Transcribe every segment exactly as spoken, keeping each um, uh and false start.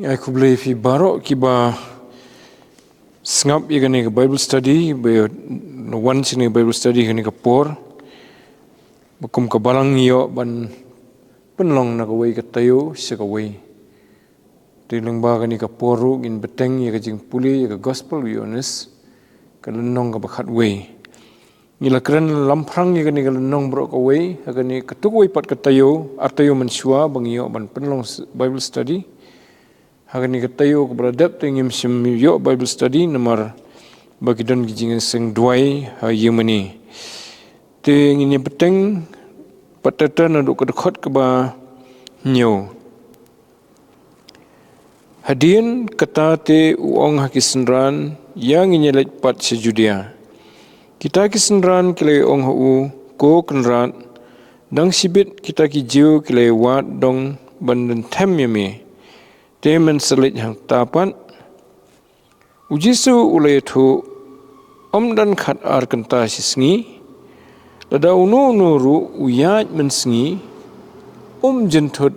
Ai khublei phi baroh kiba sngap ïa kane ka Bible study, ba ïa wan sha kane ka Bible study kane ka por. Ba kum ka balang ïoh ban pynlong na kawei ka taïew sha kawei. Te lyngba kane ka por ruh ngin bteng ïa ka jingpule ïa ka Gospel u Ïoannis, ka lynnong kaba khatwei. Ngi la kren lamphrang ïa kane ka lynnong baroh kawei ha kane ka tu kawei pat ka taïew, ar taïew mynshuwa ba ngi ïoh ban pynlong Bible study. Ha kane ka taïew kaba la dep te ngim shym ïoh Bible study namar ba ki don ki jingïaseng duwai ha ïing mane. Te ngin ïa bteng pat tata naduh ka dkhot kaba hynñiew. Hadien kata te u ong ha ki synran, ïa ngin ïa leit pat sha Judia. Kita ki synran ki la ong ha u, ko Kynrad, dang shibit kita ki Jiw ki la wad dong ban dang them ïa me. Te men sa leit hangta pat. U Jisu u la ïathuh, ym don khat ar kynta shi sngi. Lada uno uno ruh u ïaid mynsngi, um jynthut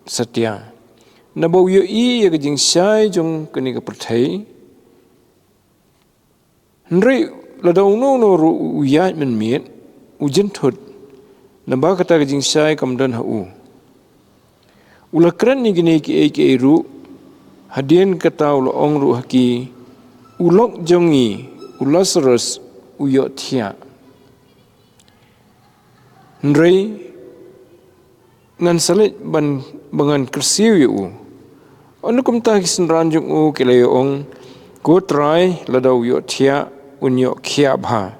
satia. Naba u ïohi ïa ka jingshai jong kane ka pyrthei. Hynrei lada uno uno ruh u ïaid mynmiet, u jynthut. Naba kata ka jingshai kam don ha u. U la kren ïa kine kiei kiei ruh, hadien kata u la ong ruh ha ki, u lok jong ngi, u Lasarus, u ïohthiah. Hynrei ngan sa leit ban ba ngan kyrsiew ïa u. Ynda kumta ki synran jong u ki la ïa ong, ko Trai, lada u ïohthiah, un ïoh khiah bha.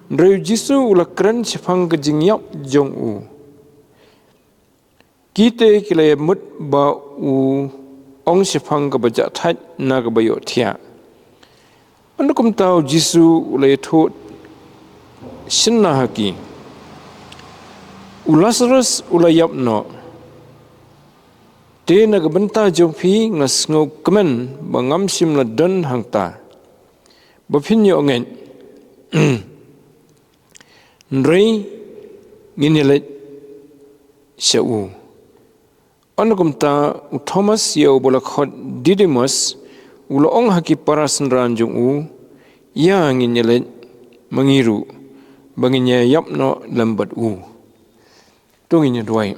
Hynrei u Jisu u la kren shaphang ka jingïap jong u. Kita ki la ïa mut ba u ong shaphang kaba jah thait na kaba ïohthiah. Ynda kumta u Jisu u la ïathuh shynna ha ki, u Lasarus u la ïap noh. Te na ka bynta jong phi nga sngewkmen ba ngam shym la don hangta, ba phin ïoh ngeit. Hynrei ngin ïa leit sha u. Ynda kumta u Thomas ïa uba la khot Didimus, u la ong ha ki para synran jong u, ïa ngin ïa leit ma ngi ruh, ba ngin ïa ïap noh lem bad u. To ngin ïa duwai.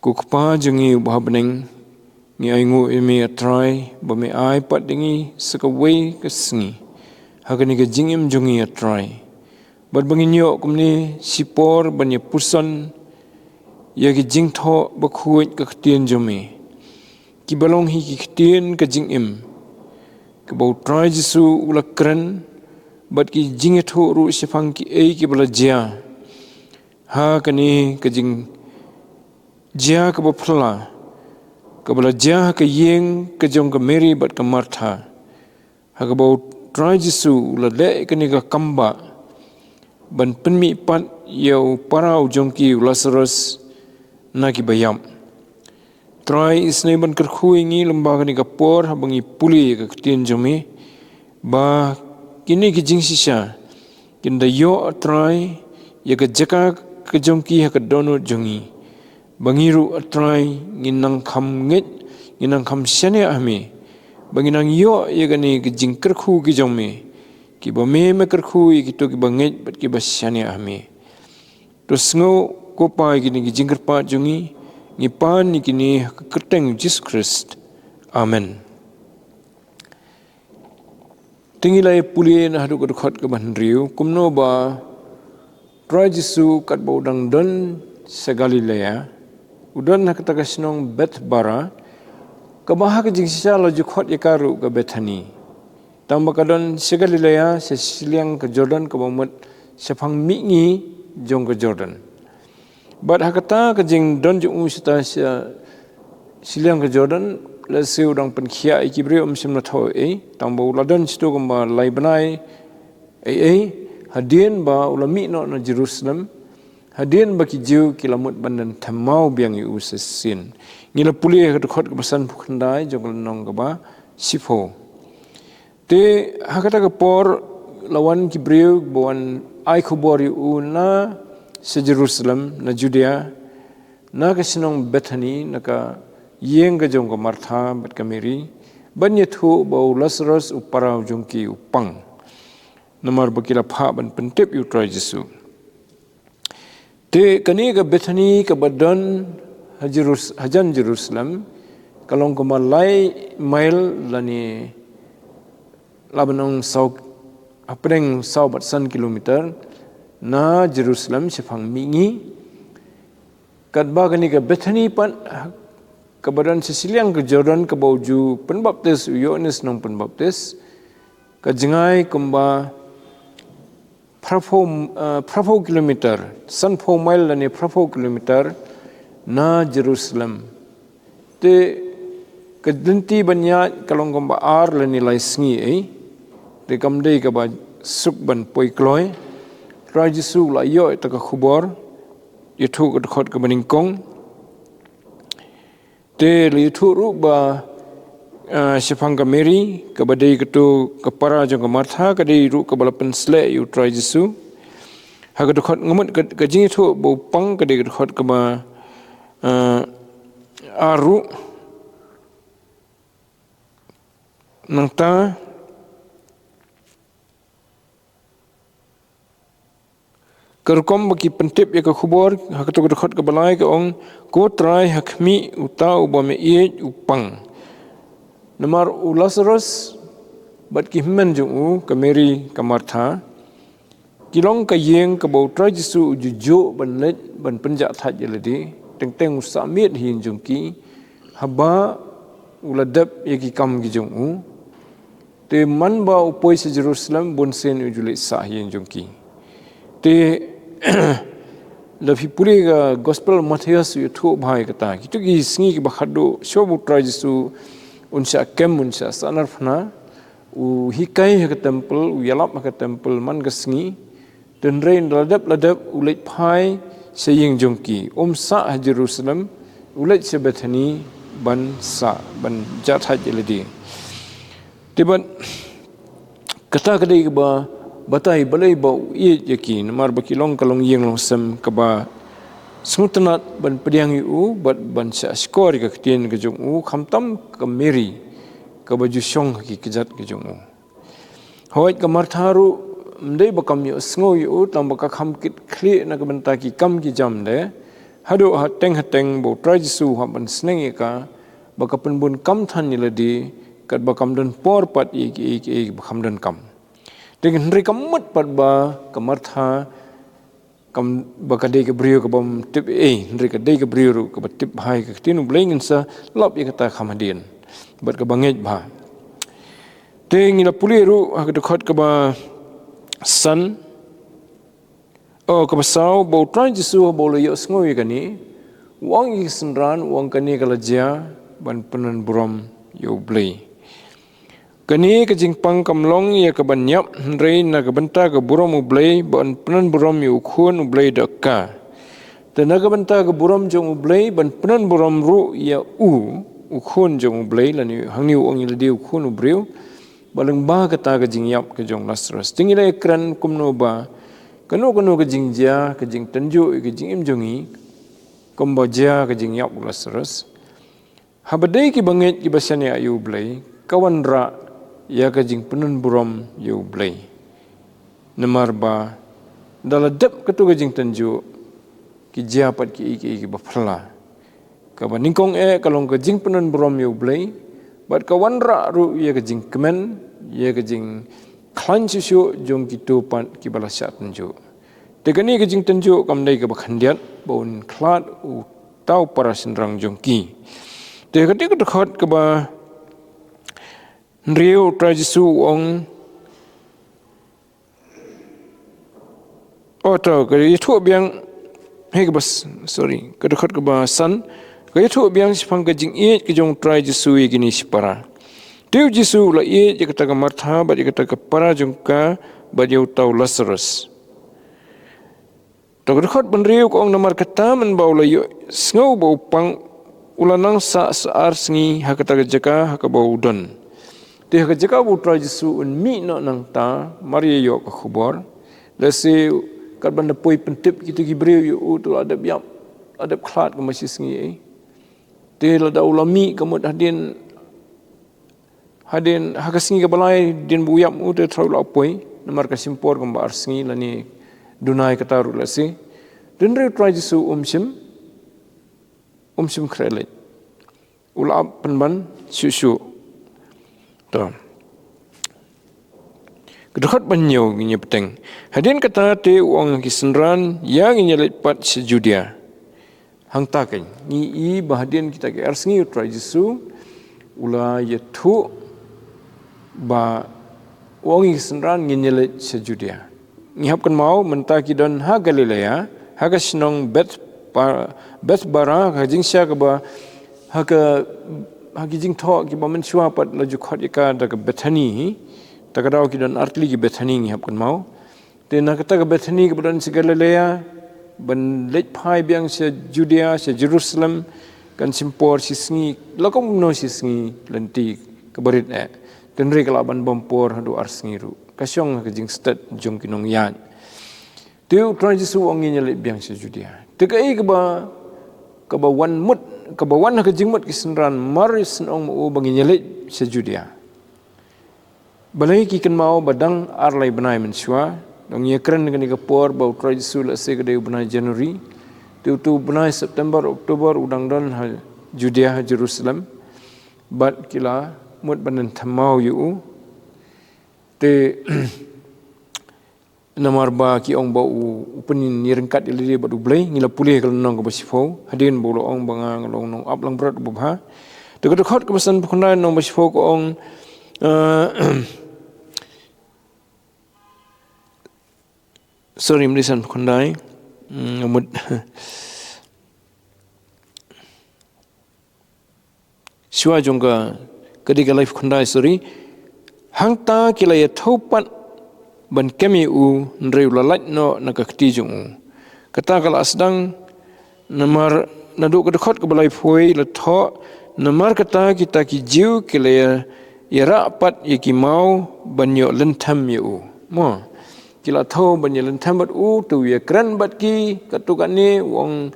Ko Kpa jong ngi uba ha bneng, ngi ainguh ïa me A Trai, ba me ai pat ïa ngi sa kawei ka sngi ha kane ka jingim jong ngi A Trai. Bad ba ngin ïoh kumne shipor ban ïa puson ïa ki jingthoh bakhuid ka ktien jong me, kiba long hi ki ktien ka jingim, kaba u Trai Jisu u la kren, bad ki jingïathuh ruh shaphang kiei kiba la jia ha kane ka jingjia kaba phylla, kaba la jia ha ka ïing ka jong ka Mary bad ka Martha. Ha kaba u Trai Jisu u la leh kane ka kambah ban pynmih pat ïa u para u jong ki u Lasarus na kiba ïap. Trai, isynei ban kyrkhu ïa ngi lyngba kane ka por haba ngi pule ïa ka ktien jong me, ba kine ki jingshisha kin da ïoh A Trai ïa ka jaka ka jong ki ha ka dohnud jong ngi. Ba ngi ruh A Trai ngin nang kham ngeit, ngin nang kham shaniah ha me. Ba ngin nang ïoh ïa kane ka jingkyrkhu ka jong me, kiba me me kyrkhu ïa kito kiba ngeit bad kiba shaniah ha me. To sngew ko Pa ïa kine ki jingkyrpad jong ngi, ngi pan ïa kine ha ka kyrteng Jisu Khrist. Amen. Te ngi la ïa pule na haduh ka dkhot kaba hynriew, kumno ba Trai Jisu katba u dang don sha Galilea, u don ha kata ka shnong Bethbara, kaba ha ka jingshisha la ju khot ïa ka ruh ka Bethani. Tangba ka don sha Galilea, sha shiliang ka Jordan, kaba mut shaphang mihngi jong ka Jordan. Bad ha kata ka jingdon jong u shata sha shiliang ka Jordan, lehse u dang pynkhiah ïa ki briew, ym shym la thew ei ei, tangba u la don shatu kumba lai bnai ei ei, hadien ba u la mih noh na Jerusalem, hadien ba ki Jiw ki la mut ban dang thymmai biang ïa u shisien. Ngi la pule ha ka dkhot kaba sanphew khyndai jong ka lynnong kaba shiphew. Te ha kata ka por la wan ki briew ba wan ai khubor ïa u na sha Jerusalem, na Judea, na ka shnong Bethani, na ka ïing ka jong ka Martha bad ka Mary, ban ïathuh ba u Lasarus u para u jong ki u pang. Namar ba ki la phah ban pyntip ïa u Trai Jisu. Te kane ka Bethani kaba don ha Jerus-, hajan Jerusalem, ka long kumba lai mile lane, la ban ong saw, hapdeng saw bad san kilometer na Jerusalem shaphang mihngi. Katba kane ka Bethani pat, kaba don sha shiliang ka Jordan, kaba u ju pynbaptis u Ïoannis Nongpynbaptis, ka jngai kumba phraphew, eh, phraphew kilometer, sanphew mile lane phraphew kilometer na Jerusalem. Te ka lynti ban ïaid ka long kumba ar lane lai sngi ei. Te kam dei kaba suk ban poi kloi. Trai Jisu u la ïoh ïa kata ka khubor, ïathuh ka dkhot kaba nyngkong. Te la ïathuh ruh ba, ah, shaphang ka Mary, kaba dei kato ka para jong ka Martha, ka dei ruh kaba la pynsleh ïa u Trai Jisu. Ha ka dkhot ngamut ka, ka jingïathuh ba u pang, ka dei ka dkhot kaba, ah, ar ruh. Nangta ka rukom ba ki pyntip ïa ka khubor, ha kato ka dkhot kaba lai ka ong, "Ko Trai, ha khmih, uta uba me ïeit u pang." Namar u Lasarus bad ki hynmen jong u, ka Mary, ka Martha, ki long ka ïing kaba u Trai Jisu u ju juh ban leit ban pynjah thait ïa lade, teng teng u sah miet ha ïing jong ki, haba u la dep ïa ki kam ki jong u. Te man ba u poi sha Jerusalem, bun sien u ju leit sah ha ïing jong ki. Te lada phi pule ka Gospel Mathaios u ïathuh bha ïa kata. Kito ki sngi kiba khadduh, shuwa ba u Trai Jisu un shah kem, un shah sahnarphna, u hikai ha ka temple, u ïalap ha ka temple man ka sngi. Te hynrei la dep la dep u leit phai sha ïing jong ki. Um sah ha Jerusalem, u leit sha Bethani ban sah, ban jah thait ïa lade. Te bad kata ka dei kaba batai balei ba u ïeit ïa ki, namar ba ki long ka longïing longsem kaba sngewtynnat ban pdiang ïa u, bad ban shah shkor ïa ka ktien ka jong u, khamtam ka Mary kaba ju shong ha ki kjat ka jong u. Hooid, ka Martha ruh, ym dei ba kam ïohsngew ïa u, tang ba ka kham kit khlieh na ka bynta ki kam ki jam de. Haduh hateng hateng ba u Trai Jisu u hap ban sneng ïa ka, ba ka pynbun kam than ïa lade, katba kam don por pat ïa kiei kiei ba kam donkam. Te hynrei kam mut pat ba ka Martha, kam, ba ka dei ka briew kabym tip ei, hynrei ka dei ka briew ruh kaba tip bha ïa ka ktien U Blei, ngin sa lap ïa kata kham hadien. Bad kaba ngeit bha. Te ngi la pule ruh ha ka dkhot kaba san, oh, kaba saw, ba u Trai Jisu haba u la ïohsngew ïa kane, u ong ïa ki synran, u ong, kane ka la jia ban pyndon burom ïa U Blei. Kane ka jingpang kam long ïa ka ban ïap, hynrei na ka bynta ka burom U Blei, ban pyndon burom ïa U Khun U Blei da ka. Te na ka bynta ka burom jong U Blei, ban pyndon burom ruh ïa u, U Khun jong U Blei, lane hangne u ong ïa lade U Khun u briew, ba lyngba kata ka jingïap ka jong u Lasarus. Te ngi la ïakren kumno ba kano kano ka jingjia, ka jingtynjuh ïa ka jingim jong ngi, kumba jia ka jingïap u Lasarus. Haba dei kiba ngeit kiba shaniah ïa U Blei, ka wanrah ïa ka jingpynbun burom ïa U Blei. Namar ba da la dep kato ka jingtynjuh, ki jia pat kiei kiei kiba phylla. Kaba nyngkong eh ka long ka jingpynbun burom ïa U Blei, bad ka wanrah ruh ïa ka jingkmen, ïa ka jingkhlaiñ shuh shuh jong kito pat kiba la shah tynjuh. Te kane ka jingtynjuh kam dei kaba khyndiat ba un khlad uta u para shynrang jong ki. Te kata ka dkhot kaba hynriew, u Trai Jisu u ong, oh, to, ka ïathuh biang, hei, kaba s-, sorry, ka dkhot kaba san, ka ïathuh biang shaphang ka jingïeit ka jong u Trai Jisu ïa kine shipara. Te u Jisu u la ïeit ïa kata ka Martha, bad ïa kata ka para jong ka, bad ïa uta u Lasarus. To, ka dkhot ba hynriew ka ong, namar kata mynba u la ïohsngew ba u pang, u la nang sah sa ar sngi ha kata ka jaka ha kaba u don. Te ha ka jaka ba u Trai Jisu un mih noh nangta, mar ïa ïoh ka khubor, lehse katba da poi pyntip kito ki briew ïa u, to la dep ïap. la dep khlad kumba shi sngi ei. Te lada u la mih ka mut hadien, hadien ha ka sngi kaba lai hadien ba u ïap u te tharai u la poi. Namar ka shim por kumba ar sngi lane duna ïa kata ruh lehse. Hynrei u Trai Jisu um shym, um shym khreh leit. U la ap pynban shuh shuh. To. Ka dkhot ba hynñiew ngin ïa bteng. Hadien kata te u ong ha ki synran, ïa ngin ïa leit pat sha Judia. Hangta keiñ ngi i ba hadien kita ki ar sngi u Trai Jisu u la ïathuh ba u ong ïa ki synran ngin ïa leit sha Judia. Ngi hap kynmaw mynta ki don ha Galilea, ha ka shnong Beth, Bethbara, ha ka jingshisha kaba ha ka, ha ki jingthoh kiba mynshuwa pat la ju khot ïa ka da ka Bethani. Ta ka daw ki don artylli ki Bethani ngi hap kynmaw. Te na kata ka Bethani kaba don sha Galilea, ban leit phai biang sha Judia, sha Jerusalem, kan shim por shi sngi, la kumno shi sngi lynti kaba rit eh. Hynrei ka lah ban bam por haduh ar sngi ruh. Ka shong ha ka jingstet jong ki nongïaid. Te u Trai Jisu u ong ngin ïa leit biang sha Judia. Te kaei kaba, kaba wan mut, kaba wan ha ka jingmut ki synran mar shen ong ma u ba ngin ïa leit sha Judia. Balei ki kynmaw ba dang ar lai bnai mynshuwa, dang ïa kren kane ka por ba u Trai Jisu lehse ka dei u bnai January. Te utu u bnai September, October u dang don ha Judia, ha Jerusalem. Bad ki la mut ban ïa thymmai ïa u. Te namar ba ki ong ba u, u pynïaryngkat ïa lade bad u Blei, ngi la pule ka lynnong kaba shiphew, hadien ba u la ong ba nga nga long nongap langbrot uba bha. Te ka dkhot kaba sanphew khyndai lynnong ba shiphew ka ong, eh, sorry, ym dei sanphew khyndai. Hmm, mut. Shuwa jong ka, ka dei ka laiphew khyndai, sorry. Hangta ki la ïathuh pat ban kem ïa u, hynrei u la lait noh na ka kti jong u. Kata ka la sdang namar naduh ka dkhot kaba laiphew wei la thoh, namar kata kita ki Jiw ki la ïa, ïarah pat ïa ki maw ban ïoh lynthem ïa u. Mo. Ki la thoh ban ïa lynthem bad u, te u ïa kren bad ki, katto katne, u ong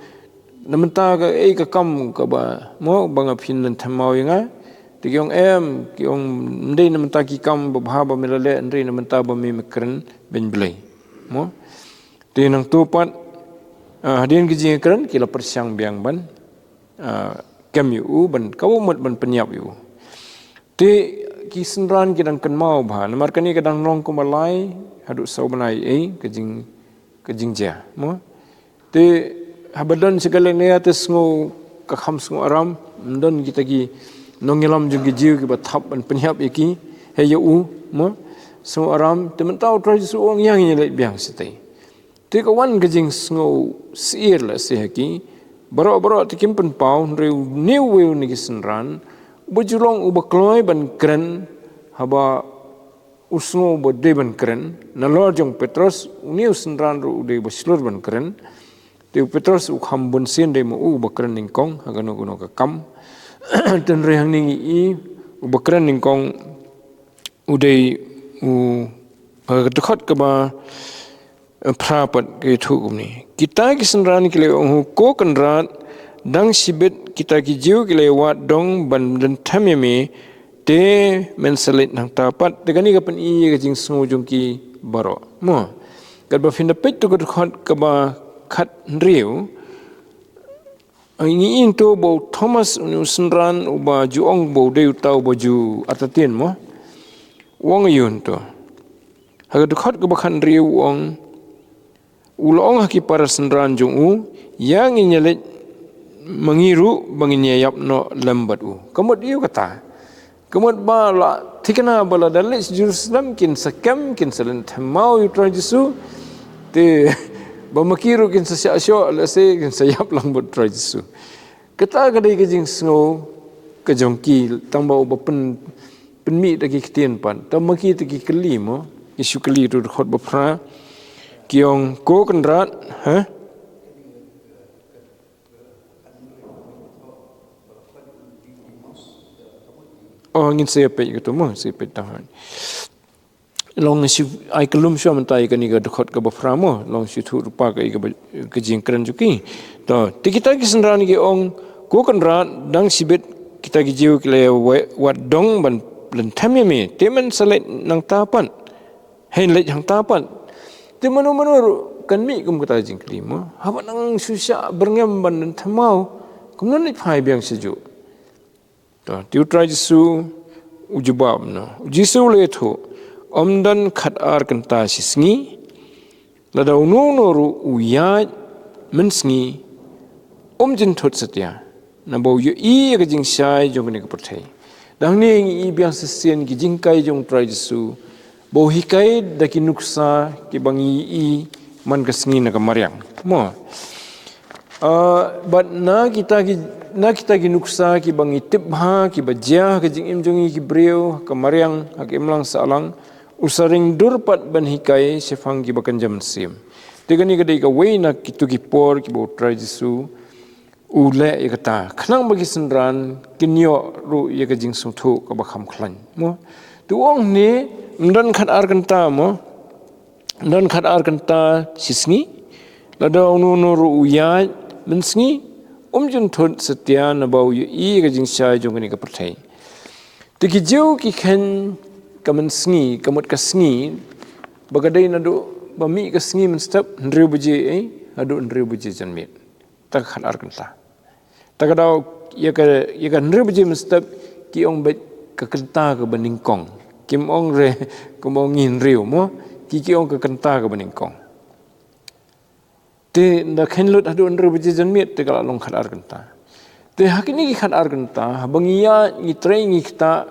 na mynta kaei ka kam kaba, mo, ba nga phin lynthem maw ïa nga. Te ki ong em, ki ong ym dei na mynta ki kam babha ba me la leh, hynrei na mynta ba me, me kren beiñ Blei. Mo. Te nangta pat, ah, hadien ki jingkren, ki la pyrshang biang ban, ah, kem ïa u, ban, kaba mut ban pynïap ïa u. Te ki synran ki dang kynmaw bha, namar kane ka dang long kumba lai, haduh saw bnai ei, ka jing, ka jingjia, mo. Te haba don sha Galilea te sngew ka kham sngew aram, ym don kita ki nongïalam jong ki Jiw kiba thap ban pynïap ïa ki, hei ïa u, mo. Sngew aram, te mynta u Trai Jisu u ong ïa ngin ïa leit biang shatei. Te ka wan ka jingsngew syier lehse ha ki, baroh baroh te kim pynpaw, hynrei une uwei na ki synran, uba ju long uba kloi ban kren, haba u sngew ba dei ban kren, nalor jong u Petros, une u synran ruh u dei ba shlur ban kren. Te u Petros u kham bunsien dei ma u uba kren nyngkong, ha kano kano ka kam. Te hynrei hangne ngi i, uba kren nyngkong, u dei u, ha ka dkhot kaba, eh, phra pat ka ïathuh kumne. Kita ki synran ki la ong ha u, Ko Kynrad, dang shibit kita ki Jiw ki la ïa wad dong ban lynthem ïa me, te men sa leit nangta pat. Te kane ka pyni ïa ka jingsngew jong ki baroh. Mo. Katba phin da peit to ka dkhot kaba khathynriew, ngi ïohi to ba u Thomas une u synran uba ju ong ba u dei uta uba ju artatien mo. U ong ïa u to. Ha ka dkhot kaba khathynriew u ong, u la ong ha ki para synran jong u, ïa ngin ïa leit ma ngi ruh ba ngin ïa ïap noh lem bad u. Ka mut ïa u kata. Ka mut ba la thikna ba lada leit sha Jerusalem kin sa kem, kin sa lynthem maw ïa u Trai Jisu. Te ba ma ki ruh kin sa shah shoh, lehse kin sa ïap lang bad u Trai Jisu. Kata ka dei ka jingsngew ka jong ki, tang ba uba pyn, pynmih da ki ktien pat. Tang ma ki te ki kylli mo, ki shu kylli ruh dkhot ba phra. Ki ong, Ko Kynrad, ha? Oh, ngin sa ïa peit kato mo, sa ïa peit tang. Long shu ai kyllum shuwa mynta ïa kane ka dkhot kaba phra mo, long shu thuh rupa ka, ïa kaba, ka jingkren jong ki. To, te kita ki synran ki ong, ko Kynrad, dang shibit kita ki Jiw ki la ïa wa-, wad dong ban lynthem ïa me, te men sa leit nangta pat. Hynrei leit hangta pat, te mano mano ruh kan mih kum kata ka jingkylli mo. Haba nang shu shah byrngem ban lynthem maw, kumno leit phai biang sha juh? To, te U Trai Jisu u jubab noh. U Jisu u la ïathuh, ym don khatar kynta shi sngi, lada uno uno ruh u ïaid mynsngi, um jynthut satia, naba u ïohi ïa ka jingshai jong kane ka pyrthei. Dang ne ngi i biang shisien ki jinghikai jong U Trai Jisu, ba u hikai da ki nuksa kiba ngi i man ka sngi na ka mariang mo. Ah, bad na kita ki, na kita ki nuksa kiba ngi tip bha, kiba jia ha ka jingim jong ngi ki briew, ha ka mariang, ha ka imlang sahlang, u sa ring dur pat ban hikai shaphang kiba kynja mynsiem. Te kane ka dei kawei na kitu ki por kiba U Trai Jisu u leh ïa kata, khnang ba ki synran kin ïoh ruh ïa ka jingsngewthuh kaba kham khlaiñ mo. Te u ong ne, ym don khatar kynta mo, ym don khatar kynta shi sngi, lada uno uno ruh u ïaid mynsngi, um jynthut satia, naba u ïohi ïa ka jingshai jong kane ka pyrthei. Te ki Jiw ki kheiñ ka mynsngi, ka mut ka sngi, ba ka dei naduh ba mih ka sngi mynstep hynriew baje, eh, haduh hynriew baje janmiet. Ta ka khatar kynta. Ta ka daw ïa ka, ïa ka hynriew baje mynstep ki ong beit ka kynta kaba nyngkong. Kim ong re, kim ong ngi hynriew mo, ki, ki ong ka kynta kaba nyngkong. Te ynda kheiñ lut haduh hynriew baje janmiet, te ka la long khatar kynta. Te ha kine ki khatar kynta, haba ngi ïaid, ngi trei, ngi ktah,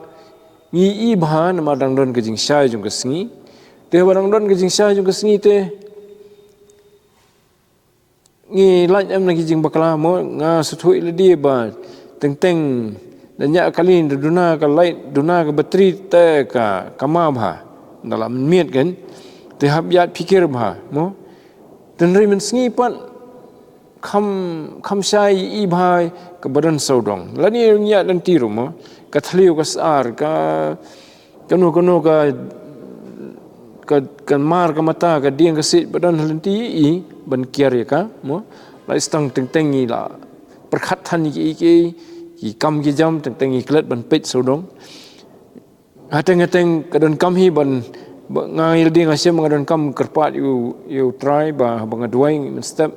ngi i bha namar dang don ka jingshai jong ka sngi. Te haba dang don ka jingshai jong ka sngi te, ngi lait em na ki jingbakla mo, nga sngewthuh ïa lade ba teng teng da ñiah kali, da duna ka light, duna ka battery te ka, ka ma bha. Nda la mynmiet kan, te hap ïaid phikir bha mo. Te hynrei mynsngi pat kham, kham shai i bha kaba don sawdong. Lane ñiah lynti ruh mo, ka thliew, ka sar, ka kano kano ka, ka, ka mar ka mata, ka dieng ka siej ba don ha lynti, i ban kiar ïa ka mo. La i stang teng teng ngi la pyrkhat than ïa ki, ki, ki kam ki jam, teng teng ngi klet ban peit sawdong. Hateng hateng ka donkam hi ban, ba nga ïa lade nga shem nga donkam kyrpad ïa u, ïa U Trai ba, ba nga duwai mynstep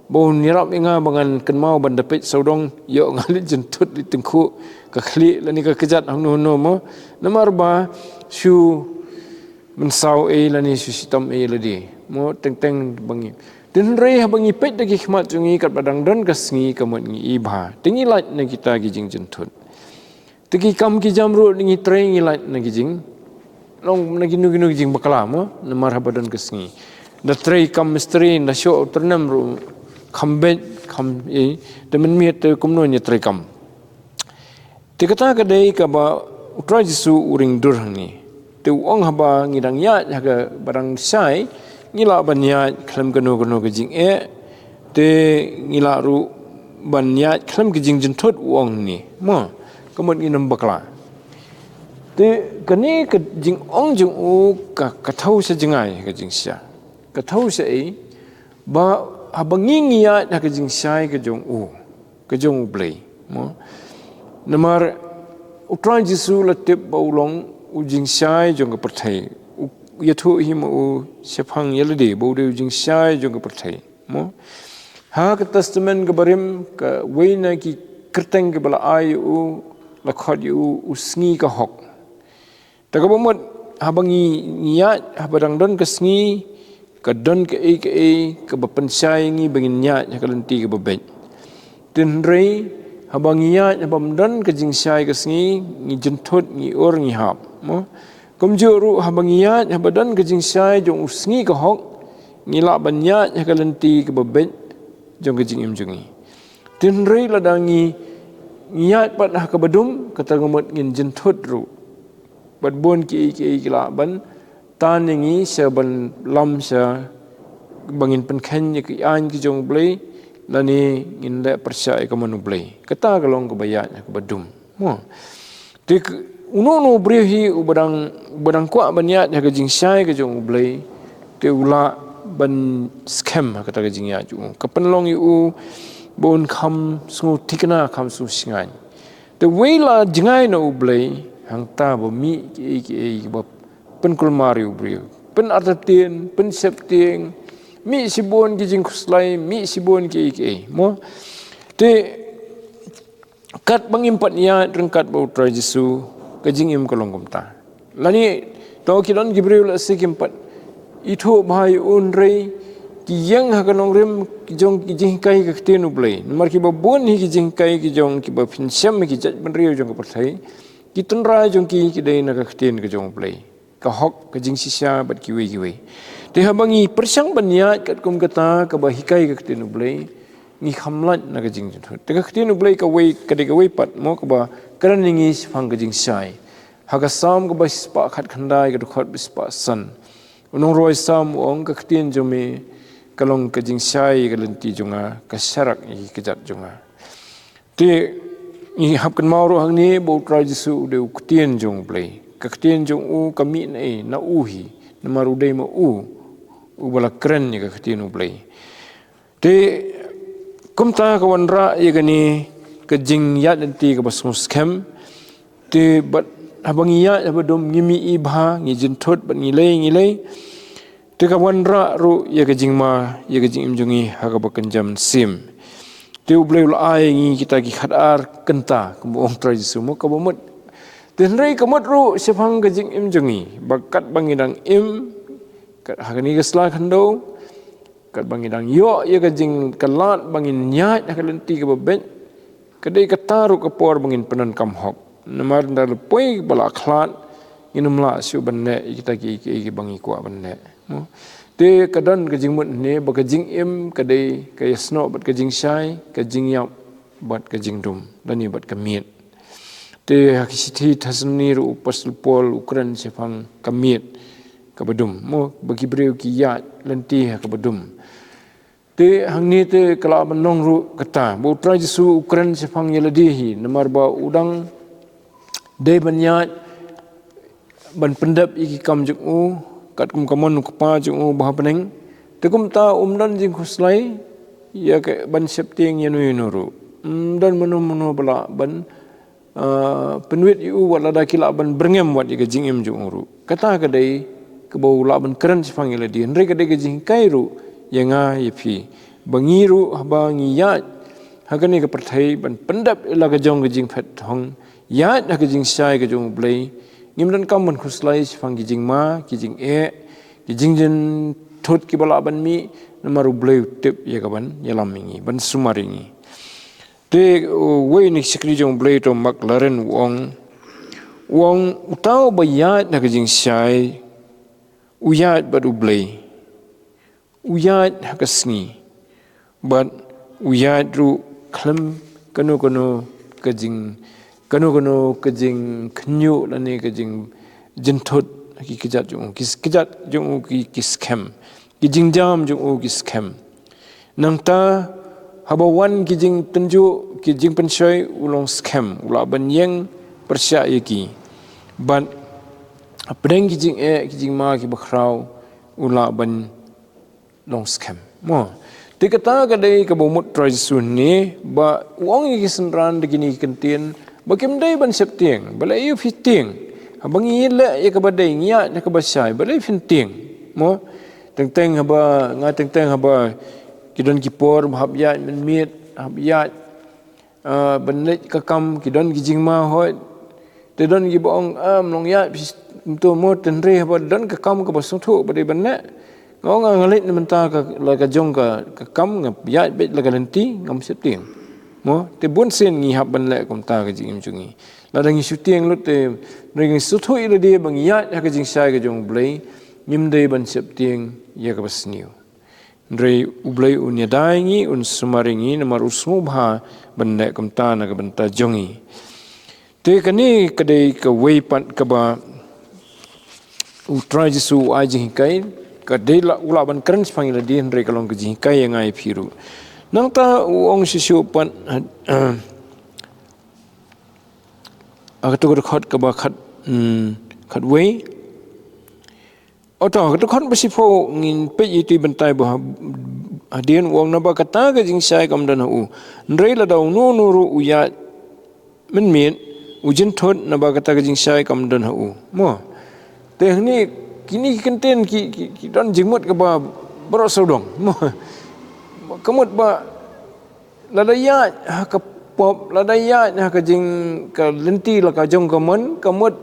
ba un ïarap ïa nga ba ngan kynmaw ban da peit sawdong, ïoh nga leit jynthut, leit tyngkhuh ka khlieh lane ka kjat hangno hangno mo. Namar ba shu mynsaw ei lane shu shitom ei ïa lade mo, teng teng ba ngi. Te hynrei haba ngi peit da ki khmat jong ngi, katba dang don ka sngi ka mut ngi i bha, te ngi lait na kita ki jingjynthut. Te ki kam ki jam ruh ngi trei, ngi lait na ki jing, long na kino kino ki jingbakla mo, namar haba don ka sngi. Da trei kam mistri, da shoh u tyrnem ruh kham beit, kham i, te mynmiet te kumno ngi trei kam. Te kata ka dei kaba U Trai Jisu u ring dur hangne. Te u ong haba ngi dang ïaid ha kaba dang shai, ngi lah ban ïaid khlem kano kano ka jingeh, te ngi lah ruh ban ïaid khlem ka jingjynthut, u ong hangne mo, ka mut ngin ym bakla. Te kane ka jingong jong u ka, ka thew sha jngai ka jingshisha. Ka thew sha ei, ba haba ngi ngi ïaid ha ka jingshai ka jong u, ka jong U Blei mo. Namar U Trai Jisu la tip ba u long u jingshai jong ka pyrthei. U ïathuh hi ma u shaphang ïa lade ba u dei u jingshai jong ka pyrthei mo. Ha ka Testament kaba rim, kawei na ki kyrteng kiba la ai ïa u, la khot ïa u, u sngi ka hok. Ta kaba mut, haba ngi, ngi ïaid, haba dang don ka sngi, ka don kaei kaei kaba pynshai ïa ngi ba ngin ïaid ha ka lynti kaba beit. Te hynrei haba ngi ïaid, haba ym don ka jingshai ka sngi, ngi jynthut, ngi ur, ngi hap mo. Kumjuh ruh haba ngi ïaid, haba don ka jingshai jong u sngi ka hok, ngi lah ban ïaid ha ka lynti kaba beit jong ka jingim jong ngi. Te hynrei lada ngi, ngi ïaid pat ha kaba dum, kata ka mut ngin jynthut ruh. Bad bun kiei kiei ki lah ban tan ïa ngi sha ban lam sha ba ngin pynkheiñ ïa ki aiñ ki jong U Blei, lane ngin leh pyrshah ïa ka mon U Blei. Kata ka long kaba ïaid ha kaba dum mo. Te k-, Uno uno u briew hi uba dang, uba dang kwah ban ïaid ha ka jingshai ka jong U Blei, te u lah ban skhem ha kata ka jingïaid jong u. Ka pynlong ïa u ba un kham sngew thikna, kham sngew shngaiñ. Te wei la jngai na U Blei, hangta ba mih kiei kiei ba pynkulmar ïa u briew, pynartatien, pynsheptieng, mih shibun ki jingkhuslai, mih shibun kiei kiei, mo. Te katba ngim pat ïaid ryngkat bad U Trai Jisu, ka jingim ka long kumta. Lane to ki don ki briew lehse kim pat ithuh bha ïa u, hynrei ki ïeng ha ka nongrim jong ki jinghikai ka ktien U Blei. Namar kiba bun hi ki jinghikai ki jong kiba pynshai ha ki jaitbynriew jong ka pyrthei, ki tynrai jong ki ki dei na ka ktien ka jong U Blei, ka hok, ka jingshisha bad kiwei kiwei. Te haba ngi pyrshang ban ïaid katkum kata kaba hikai ka ktien U Blei, ngi kham lait na ka jingjynthut. Te ka ktien U Blei kawei, ka dei kawei pat, mo, kaba kren ïa ngi shaphang ka jingshai. Ha ka Salm kaba shispah khatkhyndai, ka dkhot ba shispah san, u nongrwai Salm u ong, ka ktien jong me ka long ka jingshai ïa ka lynti jong nga, ka sharak ïa ki kjat jong nga. Te ngi hap kynmaw ruh hangne ba U Trai Jisu u dei u ktien jong U Blei. Ka ktien jong u ka mih na ei, na u hi, namar u dei ma u uba la kren ïa ka ktien U Blei. Te kumta ka wanrah ïa kane ka jingïaid lynti kaba sngewskhem. Te bad haba ngi ïaid, haba dum, ngi mih bha, ngi jynthut bad ngi lei, ngi lei. Te ka wanrah ruh ïa ka jingma, ïa ka jingim jong ngi ha kaba kynja mynsiem. Te U Blei u la ai ngi kita ki khatar kynta, kumba ong Trai Jisu, mo, kaba mut. Te hynrei ka mut ruh shaphang ka jingim jong ngi, ba katba ngi dang im, kat ha kane ka sla khyndew, katba ngi dang ïoh ïa ka jing, ka lad ba ngin ïaid ha ka lynti kaba beit, ka dei kata ruh ka por ba ngin pyndonkam hok. Namar ynda la poi ba la khlad, ngin ym lah shuh ban leh ïa kita kiei kiei kiba ngi kwah ban leh, mo. Te ka don ka jingmut hangne ba ka jingim ka dei ka ïasnoh bad ka jingshai, ka jingïap bad ka jingdum, lane bad ka miet. Te ha ka shithi Thessaloni ruh u Apostol Paul u kren shaphang ka miet kaba dum, mo, ba ki briew ki ïaid lynti ha kaba dum. Te hangne te ka lah ban long ruh kata ba U Trai Jisu u kren shaphang ïa lade hi, namar ba u dang dei ban ïaid ban pyndep ïa ki kam jong u, katkum ka mon u Kpa jong u ba ha bneng. Te kumta um don jingkhuslai ïa ka ban sheptieng ïano ïano ruh. Ym don mano mano ba lah ban, ah, pynwit ïa u, wat lada ki lah ban byrngem wat ïa ka jingim jong u ruh. Kata ka dei kaba u lah ban kren shaphang ïa lade, hynrei ka dei ka jinghikai ruh ïa nga ïa phi, ba ngi ruh haba ngi ïaid ha kane ka pyrthei ban pyndep ïa la ka jong ka jingphet thong, ïaid ha ka jingshai ka jong U Blei, ngim donkam ban khuslai shaphang ki jingma, ki jingeh, ki jingjynthut kiba lah ban mih, namar U Blei u tip ïa kaban ïalam ïa ngi, ban sumar ïa ngi. Te uwei na ki shakri jong U Blei, uta u Mark Laren, u ong, u ong, uta uba ïaid ha ka jingshai u ïaid bad U Blei, u ïaid ha ka sngi, bad u ïaid ruh khlem kano kano ka jing, kano kano ka jingkhynñiuh lane ka jingjynthut. Ki kjat jong u ki, kjat jong u ki, ki skhem, ki jingjam jong u ki skhem. Nangta haba wan ki jingtynjuh, ki jingpynshoi, u long skhem, u lah ban ïeng pyrshah ïa ki. Bad hapdeng ki jingeh, ki jingma kiba khraw, u lah ban long skhem, mo. Te kata ka dei kaba mut Trai Jisu hangne, ba u ong ïa ki synran da kine ki kyntien, ba kim dei ban sheptieng, balei ïa phi tieng. Haba ngi leh ïa kaba dei, ngi ïaid ïa kaba shai, balei phin tieng, mo. Teng teng haba, nga teng teng haba ki don ki por ba hap ïaid mynmiet, hap ïaid, ah, ban leit ka kam, ki don ki jingma hoi. Te don kiba ong, ah, ym long ïaid phi, to mo, hynrei haba don ka kam kaba sngewthuh ba dei ban leh, nga ong, nga leit na mynta ka, la ka jong ka, ka kam, nga ïaid beit la ka lynti, ngam sheptieng, mo. Te bun sien ngi hap ban leh kumta ka jingim jong ngi. Lada ngi shu tieng lut, te hynrei ngi sngewthuh ïa lade ba ngi ïaid ha ka jingshai ka jong U Blei, ngim dei ban sheptieng ïa kaba sniew. Hynrei U Blei un ïada ïa ngi, un sumar ïa ngi, namar u sngewbha ban leh kumta na ka bynta jong ngi. Te kane ka dei kawei pat kaba U Trai Jisu u ai jinghikai, ka dei la, u lah ban kren shaphang ïa lade, hynrei ka long ka jinghikai ïa nga ïa phi ruh. Nangta u ong shisha pat, ah, Ha katu ka dkhot kaba khat, hmm, khatwei. Oto, ha katu ka dkhot ba shiphew ngin peit ïa katu ka bynta ba ha-, hadien u ong naba kata ka jingshai kam don ha u. Hynrei lada uno uno ruh u ïaid mynmiet, u jynthut naba kata ka jingshai kam don ha u. Mo. Te hangne kine ki kyntien ki, ki, ki don jingmut kaba baroh sawdong. Mo. Ka mut ba lada ïaid ha ka pop, lada ïaid ha ka jing, ka lynti la ka jong ka mon, ka mut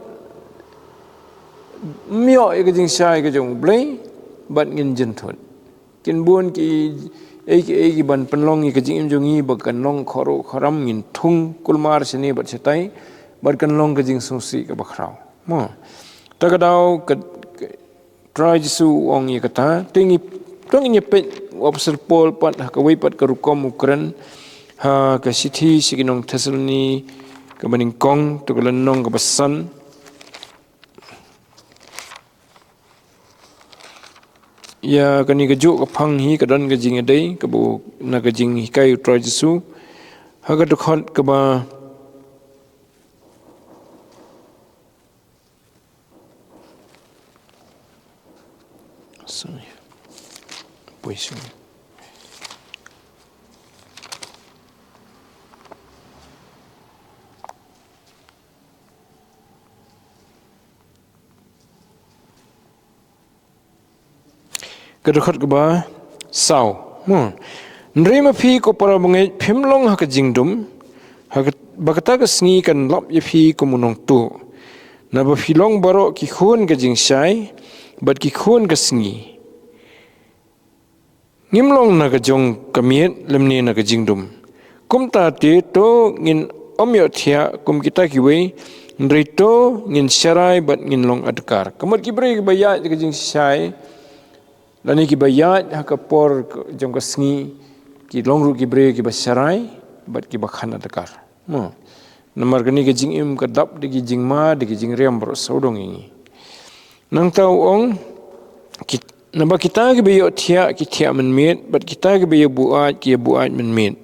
ym ïoh ïa ka jingshai ka jong U Blei, bad ngin jynthut. Kin bun ki, ei ki, ei ki ban pynlong ïa ka jingim jong ngi ba kan long khoro khoram, ngin thung kulmar shane bad shatai, bad kan long ka jingsngewsih kaba khraw. Mo. Ta ka daw ka, ka, Trai Jisu u ong ïa kata, te ngi, to ngin ïa peit u Apostol Paul pat ha kawei pat ka rukom u kren, ha ka shithi sha ki nong Thessaloni, kaba nyngkong, to ka lynnong kaba san. Ïa kane kajuh ka phang hi ka don ka jingïadei, kaba na ka jinghikai u Trai Jisu. Ha ka dkhot kaba Sorry. Poi sini. Ka dkhot kaba saw. Hmm. Hynrei ma phi ko para bangeit phim long ha ka jingdum, ha ka, ba kata ka sngi kan lap ïa phi kum u nongtuh. Naba phi long baroh ki khun ka jingshai, bad ki khun ka sngi. Ngim long na ka jong ka miet lymne na ka jingdum. Kumta te to ngin ym ïohthiah kum kita kiwei, hynrei to ngin sharai bad ngin long adkar. Ka mut ki briew kiba ïaid ka jingshai, lane kiba ïaid ha ka por ka, jong ka sngi, ki long ruh ki briew kiba sharai, bad kiba khan adkar. Mo. Namar kane ka jingim ka dap da ki jingma, da ki jingriam baroh sawdong ïa ngi. Nangta u ong, ki, naba kita kiba ïohthiah, ki thiah mynmiet, bad kita kiba ïabuaid, ki ïabuaid mynmiet.